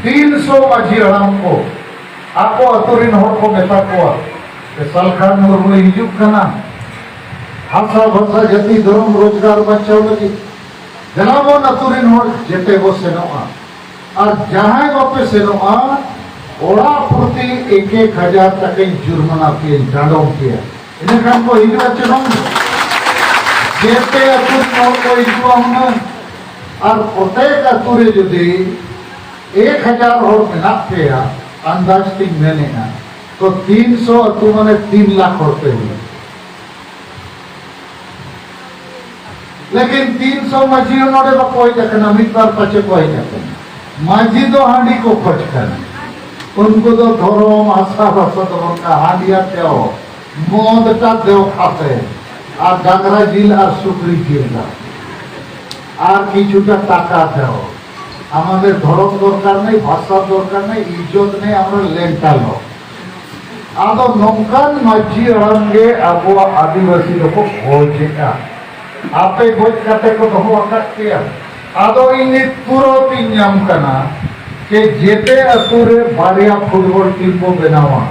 ᱛᱤᱱ ᱥᱚ ᱢᱟᱹᱡᱷᱤ ᱦᱟᱲᱟᱢ ᱠᱚ ᱟᱠᱚ ᱟᱹᱛᱩ ᱨᱤᱱ ᱦᱚᱲ ᱠᱚ ᱢᱮᱛᱟ ᱠᱚᱣᱟ, "ᱥᱟᱞᱠᱷᱟᱱ ᱢᱩᱨᱢᱩᱭ ᱦᱤᱡᱩᱜ ᱠᱟᱱᱟ, ᱦᱟᱥᱟ ᱵᱷᱟᱥᱟ ᱡᱟᱹᱛᱤ ᱫᱷᱚᱨᱚᱢ ᱨᱳᱡᱽᱜᱟᱨ ᱵᱟᱧᱪᱟᱣ ᱞᱟᱹᱜᱤᱫ ᱫᱮᱞᱟ ᱵᱚᱱ ᱟᱹᱛᱩ ᱨᱤᱱ ᱦᱚᱲ ᱡᱮᱛᱮ ᱵᱚ ᱥᱮᱱᱚᱜᱼᱟ, ᱟᱨ ᱡᱟᱦᱟᱸᱭ ᱵᱟᱯᱮ ᱥᱮᱱᱚᱜᱼᱟ, ᱚᱲᱟᱜ ᱯᱨᱚᱛᱤ ᱮᱠ ᱮᱠ ᱦᱟᱡᱟᱨ ᱴᱟᱠᱟᱧ ᱡᱩᱨᱢᱟᱱᱟ ᱯᱮᱭᱟᱧ, ᱰᱟᱸᱰᱚᱢ ᱯᱮᱭᱟ᱾" ᱤᱱᱟᱹ ᱠᱷᱟᱱ ᱠᱚ ᱦᱤᱡᱩᱜᱼᱟ ᱪᱮ ᱵᱟᱝ? ᱡᱮᱛᱮ ᱟᱹᱛᱩ ᱨᱤᱱ ᱦᱚᱲ ᱠᱚ ᱦᱤᱡᱩᱜᱼᱟ ᱦᱩᱱᱟᱹᱝ᱾ ᱟᱨ ᱯᱨᱚᱛᱮᱠ ᱟᱹᱛᱩ ᱨᱮ ᱡᱩᱫᱤ ᱮᱠ ᱦᱟᱡᱟᱨ ᱦᱚᱲ ᱢᱮᱱᱟᱜ ᱯᱮᱭᱟ, ᱟᱱᱫᱟᱡᱽ ᱛᱤᱧ ᱢᱮᱱᱮᱫᱼᱟ, ᱛᱚ ᱛᱤᱱ ᱥᱚ ᱟᱹᱛᱩ ᱢᱟᱱᱮ ᱛᱤᱱ ᱞᱟᱠᱷ ᱦᱚᱲ ᱯᱮ ᱦᱩᱭᱩᱜᱼᱟ᱾ ᱞᱮᱠᱤᱱ ᱛᱤᱱ ᱥᱚ ᱢᱟᱹᱡᱷᱤ ᱦᱚᱸ ᱱᱚᱰᱮ ᱵᱟᱠᱚ ᱦᱮᱡ ᱟᱠᱟᱱᱟ, ᱢᱤᱫ ᱵᱟᱨ ᱯᱟᱪᱮ ᱠᱚ ᱦᱮᱡ ᱟᱠᱟᱱᱟ᱾ ᱢᱟᱹᱡᱷᱤ ᱫᱚ ᱦᱟᱺᱰᱤ ᱠᱚ ᱠᱷᱚᱡ ᱠᱟᱱᱟ᱾ ᱩᱱᱠᱩ ᱫᱚ ᱫᱷᱚᱨᱚᱢ, ᱦᱟᱥᱟ ᱵᱷᱟᱥᱟ ᱫᱚ ᱵᱟᱝ ᱠᱟᱱᱟ, ᱦᱟᱺᱰᱤ ᱟᱨ ᱫᱮᱣ, ᱢᱚᱫ ᱴᱟ ᱫᱮᱣ ᱠᱟᱛᱮ ᱟᱨ ᱰᱟᱝᱨᱟ ᱡᱤᱞ ᱟᱨ ᱥᱩᱠᱨᱤ ᱡᱤᱞ ᱫᱟ ᱟᱨ ᱠᱤᱪᱷᱩᱴᱟ ᱴᱟᱠᱟ ᱫᱮᱣ᱾ ᱟᱢᱟᱫᱮᱨ ᱫᱷᱚᱨᱚᱢ ᱫᱚᱨᱠᱟর নেই, ভাষা দরকার নেই, ইজ্জত নেই, আমরা লেংটা লোক। ᱟᱫᱚ ᱱᱚᱝᱠᱟᱱ ᱢᱟᱹᱡᱷᱤ ᱦᱟᱲᱟᱢ ᱜᱮ ᱟᱵᱚᱣᱟᱜ ᱟᱹᱫᱤᱵᱟᱹᱥᱤ ᱫᱚᱠᱚ ᱜᱚᱡᱮᱜᱼᱟ᱾ ᱟᱯᱮ ᱜᱚᱡ ᱠᱟᱛᱮ ᱠᱚ ᱫᱚᱦᱚ ᱟᱠᱟᱫ ᱯᱮᱭᱟ᱾ ᱟᱫᱚ ᱤᱧ ᱱᱤᱛ ᱛᱩᱨᱟᱹᱛ ᱤᱧ ᱧᱟᱢ ᱠᱟᱱᱟ ᱡᱮ ᱡᱮᱛᱮ ᱟᱹᱛᱩ ᱨᱮ ᱵᱟᱨᱭᱟ ᱯᱷᱩᱴᱵᱚᱞ ᱴᱤᱢ ᱵᱚ ᱵᱮᱱᱟᱣᱟ᱾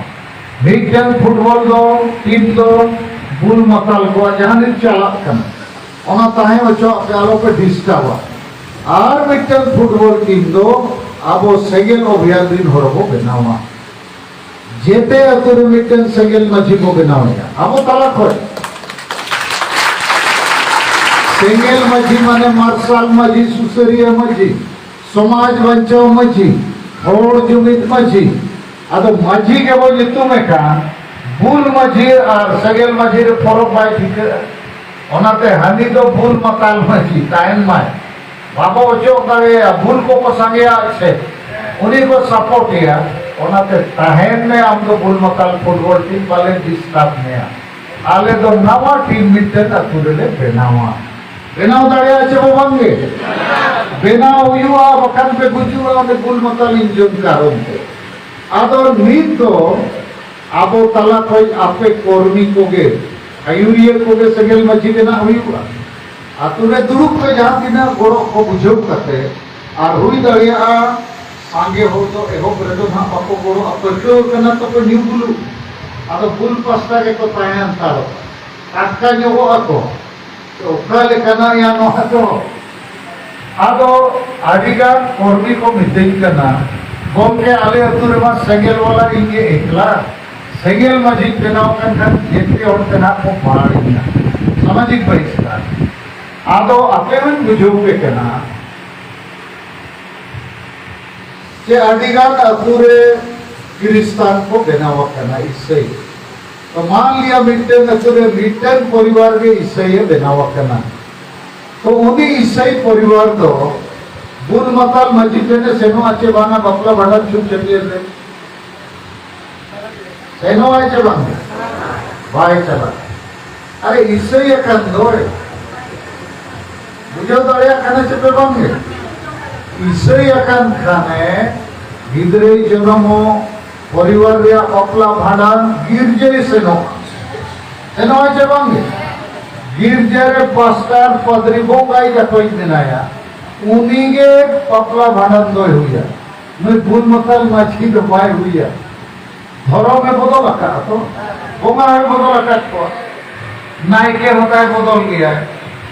ᱢᱤᱫᱴᱮᱱ ᱯᱷᱩᱴᱵᱚᱞ ᱫᱚ ᱴᱤᱢ ᱫᱚ ᱵᱩᱞ ᱢᱟᱛᱟᱞ ᱠᱚᱣᱟ, ᱡᱟᱦᱟᱸ ᱱᱤᱛ ᱪᱟᱞᱟᱜ ᱠᱟᱱᱟ, ᱚᱱᱟ ᱛᱟᱦᱮᱸ ᱦᱚᱪᱚᱣᱟᱜ ᱯᱮ, ᱟᱞᱚ ᱯᱮ ᱰᱤᱥᱴᱟᱨᱵᱟ᱾ ᱟᱨ ᱢᱤᱫᱴᱮᱱ ᱯᱷᱩᱴᱵᱚᱞ ᱴᱤᱢ ᱫᱚ ᱟᱵᱚ ᱥᱮᱸᱜᱮᱞ ᱚᱵᱷᱤᱭᱟᱱ ᱨᱤᱱ ᱦᱚᱲ ᱵᱚ ᱵᱮᱱᱟᱣᱟ᱾ ᱡᱮᱛᱮ ᱟᱹᱛᱩ ᱨᱮ ᱢᱤᱫᱴᱮᱱ ᱥᱮᱸᱜᱮᱞ ᱢᱟᱹᱡᱷᱤ ᱵᱚ ᱵᱮᱱᱟᱣᱮᱭᱟ ᱟᱵᱚ ᱛᱟᱞᱟ ᱠᱷᱚᱱ᱾ ᱥᱮᱸᱜᱮᱞ ᱢᱟᱹᱡᱷᱤ ᱢᱟᱱᱮ ᱢᱟᱨᱥᱟᱞ ᱢᱟᱹᱡᱷᱤ, ᱥᱩᱥᱟᱹᱨᱤᱭᱟᱹ ᱢᱟᱹᱡᱷᱤ, ᱥᱚᱢᱟᱡᱽ ᱵᱟᱧᱪᱟᱣ ᱢᱟᱹᱡᱷᱤ, ᱦᱚᱲ ᱡᱩᱢᱤᱫ ᱢᱟᱹᱡᱷᱤ᱾ ᱟᱫᱚ ᱢᱟᱹᱡᱷᱤ ᱜᱮᱵᱚ ᱧᱩᱛᱩᱢᱮ ᱠᱷᱟᱱ ᱵᱩᱞ ᱢᱟᱹᱡᱷᱤ ᱟᱨ ᱥᱮᱸᱜᱮᱞ ᱢᱟᱹᱡᱷᱤ ᱨᱮ ᱯᱷᱚᱨᱚᱠ ᱵᱟᱭ ᱴᱷᱤᱠᱟᱹᱜᱼᱟ᱾ ᱚᱱᱟᱛᱮ ᱦᱟᱹᱱᱤ ᱫᱚ ᱵᱩᱞ ᱢᱟᱛᱟᱞ ᱢᱟᱹᱡᱷᱤ ᱛᱟᱦᱮᱱ ᱢᱟᱭ, ᱵᱟᱵᱚ ᱚᱪᱚᱜ ᱫᱟᱲᱮᱭᱟᱭᱟ, ᱵᱩᱞ ᱠᱚᱠᱚ ᱥᱟᱸᱜᱮᱭᱟ ᱥᱮ, ᱩᱱᱤ ᱠᱚ ᱥᱟᱯᱳᱨᱴ ᱮᱭᱟ᱾ ᱚᱱᱟᱛᱮ ᱛᱟᱦᱮᱱ ᱢᱮ, ᱟᱢ ᱫᱚ ᱵᱩᱞ ᱢᱟᱛᱟᱞ ᱯᱷᱩᱴᱵᱚᱞ ᱴᱤᱢ ᱵᱟᱞᱮ ᱰᱤᱥᱴᱟᱨᱵ ᱢᱮᱭᱟ᱾ ᱟᱞᱮ ᱫᱚ ᱱᱟᱣᱟ ᱴᱤᱢ ᱢᱤᱫᱴᱮᱱ ᱟᱹᱛᱩ ᱨᱮᱞᱮ ᱵᱮᱱᱟᱣᱟ᱾ ᱵᱮᱱᱟᱣ ᱫᱟᱲᱮᱭᱟᱜᱼᱟ ᱪᱮ ᱵᱚ ᱵᱟᱝᱜᱮ? ᱵᱮᱱᱟᱣ ᱦᱩᱭᱩᱜᱼᱟ, ᱵᱟᱠᱷᱟᱱ ᱯᱮ ᱜᱩᱡᱩᱜᱼᱟ ᱚᱸᱰᱮ ᱵᱩᱞ ᱢᱟᱛᱟᱞ ᱤᱧᱡᱤᱱ ᱠᱟᱨᱚᱱ ᱛᱮ᱾ ᱟᱫᱚ ᱱᱤᱛ ᱫᱚ ᱟᱵᱚ ᱛᱟᱞᱟ ᱠᱷᱚᱱ ᱟᱯᱮ ᱠᱚᱨᱢᱤ ᱠᱚᱜᱮ, ᱟᱹᱭᱩᱨᱤᱭᱟᱹ ᱠᱚᱜᱮ ᱥᱮᱸᱜᱮᱞ ᱢᱟᱹᱡᱷᱤ ᱵᱮᱱᱟᱣ ᱦᱩᱭᱩᱜᱼᱟ᱾ ᱟᱛᱳ ᱨᱮ ᱫᱩᱲᱩᱵ ᱯᱮ, ᱡᱟᱦᱟᱸ ᱛᱤᱱᱟᱹᱜ ᱜᱚᱲᱚ ᱠᱚ ᱵᱩᱡᱷᱟᱹᱣ ᱠᱟᱛᱮ, ᱟᱨ ᱦᱩᱭ ᱫᱟᱲᱮᱭᱟᱜᱼᱟ ᱥᱟᱸᱜᱮ ᱦᱚᱲ ᱫᱚ ᱮᱦᱚᱵ ᱨᱮᱫᱚ ᱱᱟᱦᱟᱜ ᱵᱟᱠᱚ ᱜᱚᱲᱚᱜᱼᱟ, ᱯᱟᱹᱴᱷᱩᱣᱟᱹ ᱠᱟᱱᱟ ᱛᱚᱠᱚ ᱧᱩ ᱵᱩᱞᱩᱜ, ᱟᱫᱚ ᱵᱩᱞ ᱯᱟᱥᱴᱟ ᱜᱮᱠᱚ ᱛᱟᱦᱮᱸ ᱦᱟᱛᱟᱲᱚᱜᱼᱟ, ᱴᱟᱴᱠᱟ ᱧᱚᱜᱚᱜ ᱟᱠᱚ᱾ ᱚᱠᱟ ᱞᱮᱠᱟᱱᱟᱜ ᱭᱟ ᱱᱚᱣᱟ ᱫᱚ? ᱟᱫᱚ ᱟᱹᱰᱤᱜᱟᱱ ᱠᱚᱨᱢᱤ ᱠᱚ ᱢᱤᱛᱟᱹᱧ ᱠᱟᱱᱟ, "ᱜᱚᱢᱠᱮ, ᱟᱞᱮ ᱟᱹᱛᱩ ᱨᱮᱢᱟ ᱥᱮᱸᱜᱮᱞ ᱵᱟᱞᱟ ᱤᱧ ᱜᱮ ᱮᱠᱞᱟ, ᱥᱮᱸᱜᱮᱞ ᱢᱟᱹᱡᱷᱤ ᱵᱮᱱᱟᱣ ᱠᱟᱱ ᱠᱷᱟᱱ ᱡᱮᱛᱮ ᱦᱚᱲ ᱛᱮ ᱱᱟᱦᱟᱜ ᱠᱚ ᱵᱟᱲ ᱤᱧᱟ ᱥᱟᱢᱟᱡᱤᱠ ᱵᱟᱦᱤᱥᱠᱟᱨ᱾" ᱟᱫᱚ ᱟᱯᱮ ᱦᱚᱸᱧ ᱵᱩᱡᱷᱟᱹᱣ ᱯᱮ ᱠᱟᱱᱟ ᱡᱮ ᱟᱹᱰᱤᱜᱟᱱ ᱟᱹᱛᱩ ᱨᱮ ᱠᱷᱨᱤᱥᱴᱟᱱ ᱠᱚ ᱵᱮᱱᱟᱣ ᱟᱠᱟᱱᱟ, ᱤᱥᱟᱹᱭ᱾ ᱛᱚ ᱢᱟᱱ ᱞᱤᱭᱟ ᱢᱤᱫᱴᱮᱱ ᱟᱹᱛᱩ ᱨᱮ ᱢᱤᱫᱴᱮᱱ ᱯᱚᱨᱤᱵᱟᱨ ᱜᱮ ᱤᱥᱟᱹᱭᱮ ᱵᱮᱱᱟᱣ ᱟᱠᱟᱱᱟ᱾ ᱛᱚ ᱩᱱᱤ ᱤᱥᱟᱹᱭ ᱯᱚᱨᱤᱵᱟᱨ ᱫᱚ ᱵᱩᱞ ᱢᱟᱛᱟᱞ ᱢᱟᱹᱡᱷᱤ ᱴᱷᱮᱱᱮ ᱥᱮᱱᱚᱜᱼᱟ ᱪᱮ ᱵᱟᱝᱟ ᱵᱟᱯᱞᱟ ᱵᱷᱟᱸᱰᱟᱱ ᱪᱷᱩᱛ ᱪᱷᱟᱹᱴᱭᱟᱹᱨ ᱨᱮ? ᱥᱮᱱᱚᱜᱼᱟᱭ ᱪᱮ ᱵᱟᱝ? ᱵᱟᱭ ᱪᱟᱞᱟᱜᱼᱟ᱾ ᱟᱨᱮ ᱤᱥᱟᱹᱭ ᱟᱠᱟᱱ ᱫᱚᱭ, ᱵᱩᱡᱷᱟᱹᱣ ᱫᱟᱲᱮᱭᱟᱜ ᱠᱟᱱᱟ ᱪᱮ ᱯᱮ ᱵᱟᱝ ᱜᱮ? ᱤᱥᱟᱹᱭ ᱟᱠᱟᱱ ᱠᱷᱟᱱᱮ ᱜᱤᱫᱽᱨᱟᱹᱭ ᱡᱚᱱᱚᱢᱚᱜ, ᱯᱚᱨᱤᱵᱟᱨ ᱨᱮᱭᱟᱜ ᱵᱟᱯᱞᱟ ᱵᱷᱟᱸᱰᱟᱱ, ᱜᱤᱨᱡᱟᱹᱭ ᱥᱮᱱᱚᱜᱼᱟ᱾ ᱥᱮᱱᱚᱜᱼᱟᱭ ᱪᱮ ᱵᱟᱝ ᱜᱮ? ᱜᱤᱨᱡᱟᱹ ᱨᱮ ᱯᱟᱥᱴᱟᱨ ᱯᱟᱫᱽᱨᱤ ᱵᱚᱸᱜᱟᱭ ᱡᱟᱠᱚᱭ ᱢᱮᱱᱟᱭᱟ, ᱩᱱᱤᱜᱮ ᱵᱟᱯᱞᱟ ᱵᱷᱟᱸᱰᱟᱱ ᱫᱚᱭ ᱦᱩᱭᱟ᱾ ᱱᱩᱭ ᱵᱩᱞ ᱢᱟᱛᱟᱞ ᱢᱟᱹᱡᱷᱤ ᱫᱚ ᱵᱟᱭ ᱦᱩᱭᱟ᱾ ᱫᱷᱚᱨᱚᱢᱮ ᱵᱚᱫᱚᱞ ᱟᱠᱟᱫᱼᱟ ᱛᱚ, ᱵᱚᱸᱜᱟ ᱦᱚᱸᱭ ᱵᱚᱫᱚᱞ ᱟᱠᱟᱫ ᱠᱚᱣᱟ, ᱱᱟᱭᱠᱮ ᱦᱚᱸ ᱛᱟᱭ ᱵᱚᱫᱚᱞ ᱜᱮᱭᱟᱭ᱾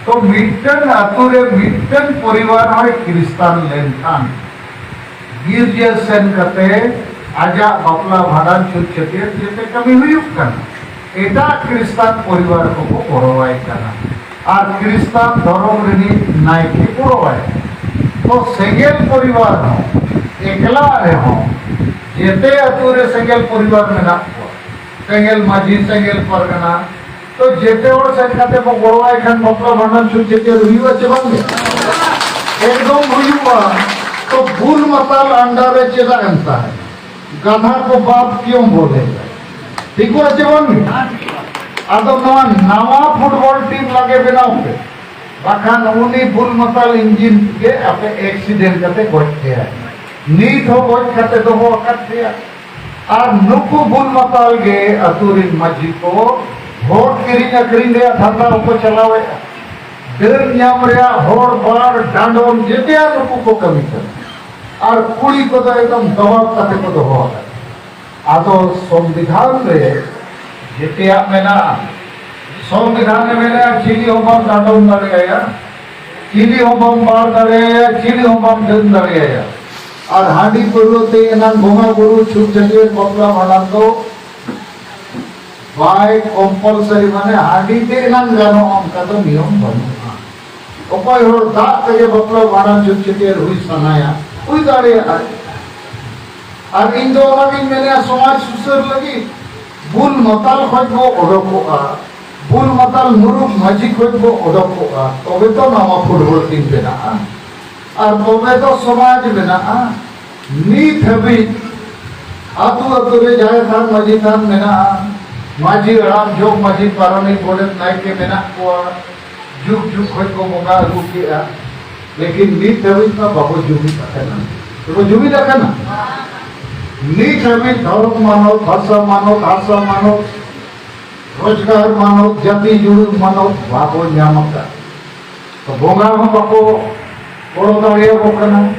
ᱛᱚ ᱢᱤᱫᱴᱟᱝ ᱟᱛᱳ ᱨᱮ ᱢᱤᱫᱴᱟᱝ ᱯᱚᱨᱤᱵᱟᱨ ᱦᱚᱸᱭ ᱠᱷᱨᱤᱥᱴᱟᱱ ᱞᱮᱱᱠᱷᱟᱱ ᱜᱤᱨᱡᱟᱹ ᱥᱮᱱ ᱠᱟᱛᱮ ᱟᱡᱟᱜ ᱵᱟᱯᱞᱟ, ᱵᱷᱟᱸᱰᱟᱱ, ᱪᱷᱩᱛ ᱪᱷᱟᱹᱴᱭᱟᱹᱨ ᱡᱮᱛᱮ ᱠᱟᱹᱢᱤ ᱦᱩᱭᱩᱜ ᱠᱟᱱᱟ᱾ ᱮᱴᱟᱜ ᱠᱷᱨᱤᱥᱴᱟᱱ ᱯᱚᱨᱤᱵᱟᱨ ᱠᱚᱠᱚ ᱜᱚᱲᱚᱣᱟᱭ ᱠᱟᱱᱟ᱾ ᱟᱨ ᱠᱷᱨᱤᱥᱴᱟᱱ ᱫᱷᱚᱨᱚᱢ ᱨᱤᱱᱤᱡ ᱱᱟᱭᱠᱮ ᱜᱚᱲᱚᱣᱟᱭ᱾ ᱛᱚ ᱥᱮᱸᱜᱮᱞ ᱯᱚᱨᱤᱵᱟᱨ ᱦᱚᱸ ᱮᱠᱞᱟ ᱨᱮᱦᱚᱸ ᱡᱮᱛᱮ ᱟᱹᱛᱩ ᱨᱮ ᱥᱮᱸᱜᱮᱞ ᱯᱚᱨᱤᱵᱟᱨ ᱢᱮᱱᱟᱜ ᱠᱚᱣᱟ᱾ ᱥᱮᱸᱜᱮᱞ ᱢᱟᱹᱡᱷᱤ, ᱥᱮᱸᱜᱮᱞ ᱯᱟᱨᱜᱟᱱᱟ, ᱛᱚ ᱡᱮᱛᱮ ᱦᱚᱲ ᱥᱮᱱ ᱠᱟᱛᱮ ᱵᱚ ᱜᱚᱲᱚᱣᱟᱭ ᱠᱷᱟᱱ ᱵᱟᱯᱞᱟ ᱵᱷᱟᱸᱰᱟᱱ ᱪᱷᱩᱛ ᱪᱷᱟᱹᱴᱭᱟᱹᱨ ᱦᱩᱭᱩᱜᱼᱟ ᱪᱮ ᱵᱟᱝ? ᱮᱠᱫᱚᱢ ᱦᱩᱭᱩᱜᱼᱟ᱾ ᱛᱚ ᱵᱩᱞ ᱢᱟᱛᱟᱞ under ᱨᱮ ᱪᱮᱫᱟᱜ ᱮᱢ ᱛᱟᱦᱮᱸ? ᱜᱟᱫᱷᱟ ᱠᱚ ᱵᱟᱯ ᱠᱤᱭᱚᱢ ᱵᱚᱞᱮ? ᱴᱷᱤᱠᱚᱜᱼᱟ ᱪᱮ ᱵᱟᱝ? ᱟᱫᱚ ᱱᱚᱣᱟ ᱱᱟᱣᱟ ᱯᱷᱩᱴᱵᱚᱞ ᱴᱤᱢ ᱞᱟᱜᱮ ᱵᱮᱱᱟᱣ ᱯᱮ᱾ ᱵᱟᱠᱷᱟᱱ ᱩᱱᱤ ᱵᱩᱞ ᱢᱟᱛᱟᱞ ᱤᱧᱡᱤᱱ ᱜᱮ ᱟᱯᱮ ᱮᱠᱥᱤᱰᱮᱱᱴ ᱠᱟᱛᱮ ᱜᱚᱡ ᱠᱮᱭᱟ᱾ ᱱᱤᱛ ᱦᱚᱸ ᱜᱚᱡ ᱠᱟᱛᱮ ᱫᱚᱦᱚ ᱟᱠᱟᱫ ᱯᱮᱭᱟ᱾ ᱟᱨ ᱱᱩᱠᱩ ᱵᱩᱞ ᱢᱟᱛᱟᱞ ᱜᱮ ᱟᱹᱛᱩ ᱨᱤᱱ ᱢᱟᱹᱡᱷᱤ ᱠᱚ ᱵᱷᱳᱴ ᱠᱤᱨᱤᱧ ᱟᱹᱠᱷᱨᱤᱧ ᱨᱮᱭᱟᱜ ᱫᱷᱟᱱᱫᱟ ᱦᱚᱸᱠᱚ ᱪᱟᱞᱟᱣᱮᱫᱼᱟ᱾ ᱰᱟᱹᱱ ᱧᱟᱢ ᱨᱮᱭᱟᱜ ᱦᱚᱲ ᱵᱟᱲ ᱰᱟᱸᱰᱚᱢ ᱡᱮᱛᱮᱭᱟᱜ ᱱᱩᱠᱩ ᱠᱚ ᱠᱟᱹᱢᱤ ᱠᱟᱱᱟ᱾ ᱟᱨ ᱠᱩᱲᱤ ᱠᱚᱫᱚ ᱮᱠᱫᱚᱢ ᱫᱚᱵᱟᱵ ᱠᱟᱛᱮ ᱠᱚ ᱫᱚᱦᱚ ᱟᱠᱟᱫ᱾ ᱟᱫᱚ ᱥᱚᱝᱵᱤᱫᱷᱟᱱ ᱨᱮ ᱡᱮᱛᱮᱭᱟᱜ ᱢᱮᱱᱟᱜᱼᱟ᱾ ᱥᱚᱝᱵᱤᱫᱷᱟᱱ ᱨᱮ ᱢᱮᱱᱟᱜᱼᱟ, ᱪᱤᱞᱤ ᱦᱚᱸ ᱵᱟᱢ ᱰᱟᱸᱰᱚᱢ ᱫᱟᱲᱮᱭᱟᱭᱟ, ᱪᱤᱞᱤ ᱦᱚᱸ ᱵᱟᱢ ᱵᱟᱲ ᱫᱟᱲᱮᱭᱟᱭᱟ, ᱪᱤᱞᱤ ᱦᱚᱸ ᱵᱟᱢ ᱰᱟᱹᱱ ᱫᱟᱲᱮᱭᱟᱭᱟ᱾ ᱟᱨ ᱦᱟᱺᱰᱤ ᱯᱟᱹᱣᱨᱟᱹ ᱛᱮ ᱮᱱᱟᱝ ᱵᱚᱸᱜᱟ ᱵᱩᱨᱩ ᱪᱷᱩᱛ ᱪᱷᱟᱹᱴᱭᱟᱹᱨ ᱵᱟᱯᱞᱟ ᱵᱷᱟᱸᱰᱟᱱ ᱫᱚ ᱵᱟᱭ ᱠᱚᱢᱯᱟᱞᱥᱟᱨᱤ, ᱢᱟᱱᱮ ᱦᱟᱺᱰᱤ ᱛᱮ ᱮᱱᱟᱝ ᱜᱟᱱᱚᱜᱼᱟ, ᱚᱱᱠᱟ ᱫᱚ ᱱᱤᱭᱚᱢ ᱵᱟᱹᱱᱩᱜᱼᱟ᱾ ᱚᱠᱚᱭ ᱦᱚᱲ ᱫᱟᱜ ᱛᱮᱜᱮ ᱵᱟᱯᱞᱟ ᱵᱷᱟᱸᱰᱟᱱ ᱪᱷᱩᱛ ᱪᱷᱟᱹᱴᱭᱟᱹᱨ ᱦᱩᱭ ᱥᱟᱱᱟᱭᱟ, ᱦᱩᱭ ᱫᱟᱲᱮᱭᱟᱜᱼᱟ᱾ ᱟᱨ ᱤᱧ ᱫᱚ ᱚᱱᱟᱜᱤᱧ ᱢᱮᱱᱮᱫᱼᱟ, ᱥᱚᱢᱟᱡᱽ ᱥᱩᱥᱟᱹᱨ ᱞᱟᱹᱜᱤᱫ ᱵᱩᱞ ᱢᱟᱛᱟᱞ ᱠᱷᱚᱡ ᱵᱚ ᱚᱰᱚᱠᱚᱜᱼᱟ, ᱵᱩᱞ ᱢᱟᱛᱟᱞ ᱢᱩᱨᱩᱠ ᱢᱟᱹᱡᱷᱤ ᱠᱷᱚᱡ ᱵᱚ ᱚᱰᱚᱠᱚᱜᱼᱟ, ᱛᱚᱵᱮ ᱛᱚ ᱱᱟᱣᱟ ᱯᱷᱩᱴᱵᱚᱞ ᱴᱤᱢ ᱵᱮᱱᱟᱜᱼᱟ᱾ ᱟᱨ ᱛᱚᱵᱮ ᱫᱚ ᱥᱚᱢᱟᱡᱽ ᱢᱮᱱᱟᱜᱼᱟ᱾ ᱱᱤᱛ ᱦᱟᱹᱵᱤᱡ ᱟᱹᱛᱩ ᱟᱹᱛᱩ ᱨᱮ ᱡᱟᱦᱮᱨ ᱛᱷᱟᱱ, ᱢᱟᱹᱡᱷᱤ ᱛᱷᱟᱱ ᱢᱮᱱᱟᱜᱼᱟ, ᱢᱟᱹᱡᱷᱤ ᱦᱟᱲᱟᱢ, ᱡᱚᱜᱽ ᱢᱟᱹᱡᱷᱤ, ᱯᱟᱨᱟᱱᱤᱠ, ᱜᱚᱰᱮᱛ, ᱱᱟᱭᱠᱮ ᱢᱮᱱᱟᱜ ᱠᱚᱣᱟ, ᱡᱩᱜᱽ ᱡᱩᱜᱽ ᱠᱷᱚᱱ ᱠᱚ ᱵᱚᱸᱜᱟ ᱟᱹᱜᱩ ᱠᱮᱜᱼᱟ, ᱞᱮᱠᱤᱱ ᱱᱤᱛ ᱦᱟᱹᱵᱤᱡ ᱢᱟ ᱵᱟᱵᱚ ᱡᱩᱢᱤᱫ ᱟᱠᱟᱱᱟ᱾ ᱵᱟᱵᱚ ᱡᱩᱢᱤᱫ ᱟᱠᱟᱱᱟ᱾ ᱱᱤᱛ ᱦᱟᱹᱵᱤᱡ ᱫᱷᱚᱨᱚᱢ ᱢᱟᱱᱚᱛ, ᱵᱷᱟᱥᱟ ᱢᱟᱱᱚᱛ, ᱦᱟᱥᱟ ᱢᱟᱱᱚᱛ, ᱨᱳᱡᱽᱜᱟᱨ ᱢᱟᱱᱚᱛ, ᱡᱟᱹᱛᱤ ᱡᱩᱲᱩ ᱢᱟᱱᱚᱛ ᱵᱟᱵᱚ ᱧᱟᱢ ᱟᱠᱟᱫ᱾ ᱛᱚ ᱵᱚᱸᱜᱟ ᱦᱚᱸ ᱵᱟᱠᱚ ᱜᱚᱲᱚ ᱫᱟᱲᱮᱭᱟᱵᱚ ᱠᱟᱱᱟ᱾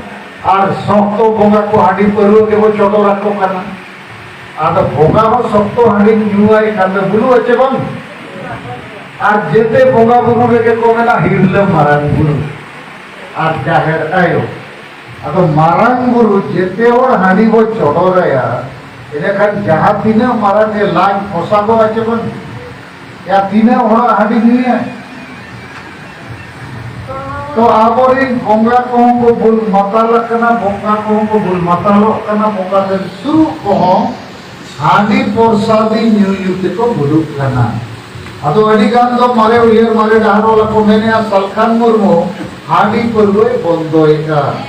ᱟᱨ ᱥᱚᱠᱛᱚ ᱵᱚᱸᱜᱟ ᱠᱚ ᱦᱟᱺᱰᱤ ᱯᱟᱹᱨᱣᱟᱹ ᱜᱮᱵᱚ ᱪᱚᱰᱚᱨ ᱟᱠᱚ ᱠᱟᱱᱟ᱾ ᱟᱫᱚ ᱵᱚᱸᱜᱟ ᱦᱚᱸ ᱥᱚᱠᱛᱚ ᱦᱟᱺᱰᱤ ᱧᱩᱣᱟᱭ ᱠᱷᱟᱱ ᱫᱚ ᱵᱩᱞᱩᱜ ᱟᱪᱮ ᱵᱟᱝ? ᱟᱨ ᱡᱮᱛᱮ ᱵᱚᱸᱜᱟ ᱵᱩᱨᱩ ᱨᱮᱜᱮ ᱠᱚ ᱢᱮᱱᱟ, ᱦᱤᱨᱞᱟᱹ ᱢᱟᱨᱟᱝ ᱵᱩᱨᱩ ᱟᱨ ᱡᱟᱦᱮᱨ ᱟᱭᱳ᱾ ᱟᱫᱚ ᱢᱟᱨᱟᱝ ᱵᱩᱨᱩ ᱡᱮᱛᱮ ᱦᱚᱲ ᱦᱟᱺᱰᱤ ᱵᱚ ᱪᱚᱰᱚᱨᱟᱭᱟ, ᱮᱸᱰᱮᱠᱷᱟᱱ ᱡᱟᱦᱟᱸ ᱛᱤᱱᱟᱹᱜ ᱢᱟᱨᱟᱝ ᱜᱮ ᱞᱟᱡ ᱯᱚᱥᱟᱜᱚᱜᱼᱟ ᱪᱮ ᱵᱟᱝ? ᱭᱟ, ᱛᱤᱱᱟᱹᱜ ᱦᱚᱲᱟᱜ ᱦᱟᱺᱰᱤ ᱧᱩᱭᱟ? ᱛᱚ ᱟᱵᱚᱨᱮᱱ ᱵᱚᱸᱜᱟ ᱠᱚᱦᱚᱸ ᱠᱚ ᱵᱩᱞ ᱢᱟᱛᱟᱞ ᱟᱠᱟᱱᱟ, ᱵᱚᱸᱜᱟ ᱠᱚᱦᱚᱸ ᱠᱚ ᱵᱩᱞ ᱢᱟᱛᱟᱞᱚᱜ ᱠᱟᱱᱟ, ᱵᱚᱸᱜᱟ ᱴᱷᱮᱱ ᱥᱩᱨᱩᱜ ᱠᱚᱦᱚᱸ ᱦᱟᱺᱰᱤ ᱯᱨᱚᱥᱟᱫᱤ ᱧᱩ ᱧᱩ ᱛᱮᱠᱚ ᱵᱩᱞᱩᱜ ᱠᱟᱱᱟ᱾ ᱟᱫᱚ ᱟᱹᱰᱤ ᱜᱟᱱ ᱫᱚ ᱢᱟᱨᱮ ᱩᱭᱦᱟᱹᱨ, ᱢᱟᱨᱮ ᱰᱟᱦᱟᱨ ᱵᱟᱞᱟ ᱠᱚ ᱢᱮᱱᱮᱜᱼᱟ, ᱥᱟᱞᱠᱷᱟᱱ ᱢᱩᱨᱢᱩ ᱦᱟᱺᱰᱤ ᱯᱟᱹᱨᱣᱟᱹᱭ ᱵᱚᱱᱫᱚᱭᱮᱜᱼᱟ,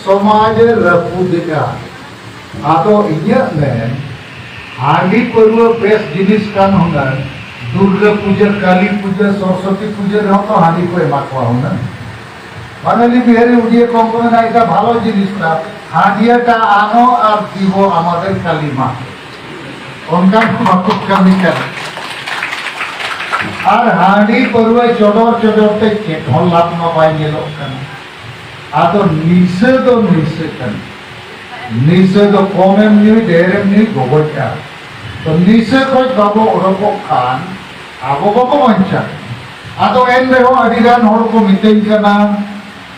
ᱥᱚᱢᱟᱡᱽ ᱮ ᱨᱟᱹᱯᱩᱫᱮᱜᱼᱟ᱾ ᱟᱫᱚ ᱤᱧᱟᱹᱜ ᱢᱮᱱ, ᱦᱟᱺᱰᱤ ᱯᱟᱹᱨᱣᱟᱹ ᱵᱮᱥ ᱡᱤᱱᱤᱥ ᱠᱟᱱ ᱦᱩᱱᱟᱹᱝ, ᱫᱩᱨᱜᱟᱹ ᱯᱩᱡᱟᱹ, ᱠᱟᱞᱤ ᱯᱩᱡᱟᱹ, ᱥᱚᱨᱚᱥᱚᱛᱤ ᱯᱩᱡᱟᱹ ᱨᱮᱦᱚᱸ ᱛᱚ ᱦᱟᱺᱰᱤ ᱠᱚ ᱮᱢᱟ ᱠᱚᱣᱟ ᱦᱩᱱᱟᱹᱝ᱾ ᱵᱟᱝᱟᱞᱤ ᱵᱤᱦᱟᱨᱤ ᱩᱰᱤᱭᱟ ᱠᱚ ᱢᱮᱱᱟ, ᱮᱴᱟ ᱵᱷᱟᱞᱚ ᱡᱤᱱᱤᱥ ᱠᱟᱱᱟ, ᱦᱟᱺᱰᱤᱭᱟᱴᱟ ᱟᱱᱚ ᱟᱨ ᱫᱤᱵᱚ ᱟᱢᱟᱫᱮᱨ ᱠᱟᱞᱤ ᱢᱟ᱾ ᱚᱱᱠᱟᱱ ᱠᱚ ᱵᱟᱠᱚ ᱠᱟᱹᱢᱤ ᱠᱟᱱᱟ᱾ ᱟᱨ ᱦᱟᱺᱰᱤ ᱯᱟᱹᱨᱣᱟᱹ ᱪᱚᱰᱚᱨ ᱪᱚᱰᱚᱨ ᱛᱮ ᱪᱮᱫ ᱦᱚᱸ ᱞᱟᱵᱷ ᱢᱟ ᱵᱟᱭ ᱧᱮᱞᱚᱜ ᱠᱟᱱᱟ᱾ ᱟᱫᱚ ᱱᱤᱥᱟᱹ ᱫᱚ ᱱᱤᱥᱟᱹ ᱠᱟᱱᱟ᱾ ᱱᱤᱥᱟᱹ ᱫᱚ ᱠᱚᱢᱮᱢ ᱧᱩᱭ, ᱰᱷᱮᱨᱮᱢ ᱧᱩᱭ, ᱜᱚᱜᱚᱡᱼᱟ᱾ ᱛᱚ ᱱᱤᱥᱟᱹ ᱠᱷᱚᱡ ᱵᱟᱵᱚ ᱚᱰᱚᱠᱚᱜ ᱠᱷᱟᱱ ᱟᱵᱚ ᱵᱟᱵᱚ ᱵᱟᱧᱪᱟᱜ᱾ ᱟᱫᱚ ᱮᱱ ᱨᱮᱦᱚᱸ ᱟᱹᱰᱤ ᱜᱟᱱ ᱦᱚᱲ ᱠᱚ ᱢᱤᱛᱟᱹᱧ ᱠᱟᱱᱟ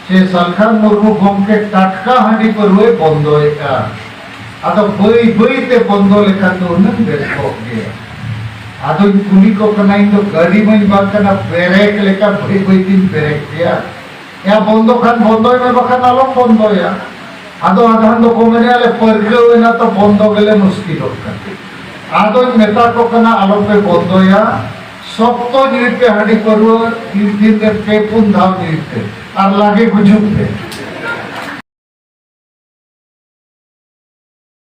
ᱡᱮ ᱥᱟᱞᱠᱷᱟᱱ ᱢᱩᱨᱢᱩ ᱜᱚᱢᱠᱮ ᱴᱟᱴᱠᱟ ᱦᱟᱺᱰᱤ ᱯᱟᱹᱨᱣᱟᱹᱭ ᱵᱚᱱᱫᱚᱭᱮᱫᱼᱟ᱾ ᱟᱫᱚ ᱵᱟᱹᱭ ᱵᱟᱹᱭ ᱛᱮ ᱵᱚᱱᱫᱚ ᱞᱮᱠᱷᱟᱱ ᱫᱚ ᱦᱩᱱᱟᱹᱝ ᱵᱮᱥ ᱠᱚᱜ ᱜᱮᱭᱟ᱾ ᱟᱫᱚᱧ ᱠᱩᱞᱤ ᱠᱚ ᱠᱟᱱᱟ, ᱤᱧ ᱫᱚ ᱜᱟᱹᱰᱤ ᱢᱟᱧ ᱵᱟᱝ ᱠᱟᱱᱟ, ᱵᱨᱮᱠ ᱞᱮᱠᱟ ᱵᱟᱹᱭ ᱵᱟᱹᱭ ᱛᱤᱧ ᱵᱨᱮᱠ ᱜᱮᱭᱟ᱾ ᱭᱟ ᱵᱚᱱᱫᱚ ᱠᱷᱟᱱ ᱵᱚᱱᱫᱚᱭ ᱢᱮ, ᱵᱟᱠᱷᱟᱱ ᱟᱞᱚᱢ ᱵᱚᱱᱫᱚᱭᱟ᱾ ᱟᱫᱚ ᱟᱫᱷᱟᱱ ᱫᱚᱠᱚ ᱢᱮᱱᱟ, ᱟᱞᱮ ᱯᱟᱹᱨᱠᱟᱹᱣ ᱮᱱᱟ ᱛᱚ ᱵᱚᱱᱫᱚ ᱜᱮᱞᱮ ᱢᱩᱥᱠᱤᱞᱚᱜ ᱠᱟᱱᱟ᱾ ᱟᱫᱚᱧ ᱢᱮᱛᱟ ᱠᱚ ᱠᱟᱱᱟ, ᱟᱞᱚᱯᱮ ᱵᱚᱱᱫᱚᱭᱟ, ᱥᱚᱠᱛᱚ ᱧᱩᱭ ᱯᱮ ᱦᱟᱺᱰᱤ ᱯᱟᱹᱨᱣᱟᱹ, ᱢᱤᱫ ᱫᱤᱱ ᱨᱮ ᱯᱮ ᱯᱩᱱ ᱫᱷᱟᱣ ᱧᱩᱭ ᱯᱮ ᱟᱨ ᱞᱟᱜᱮ ᱜᱩᱡᱩᱜ ᱯᱮ᱾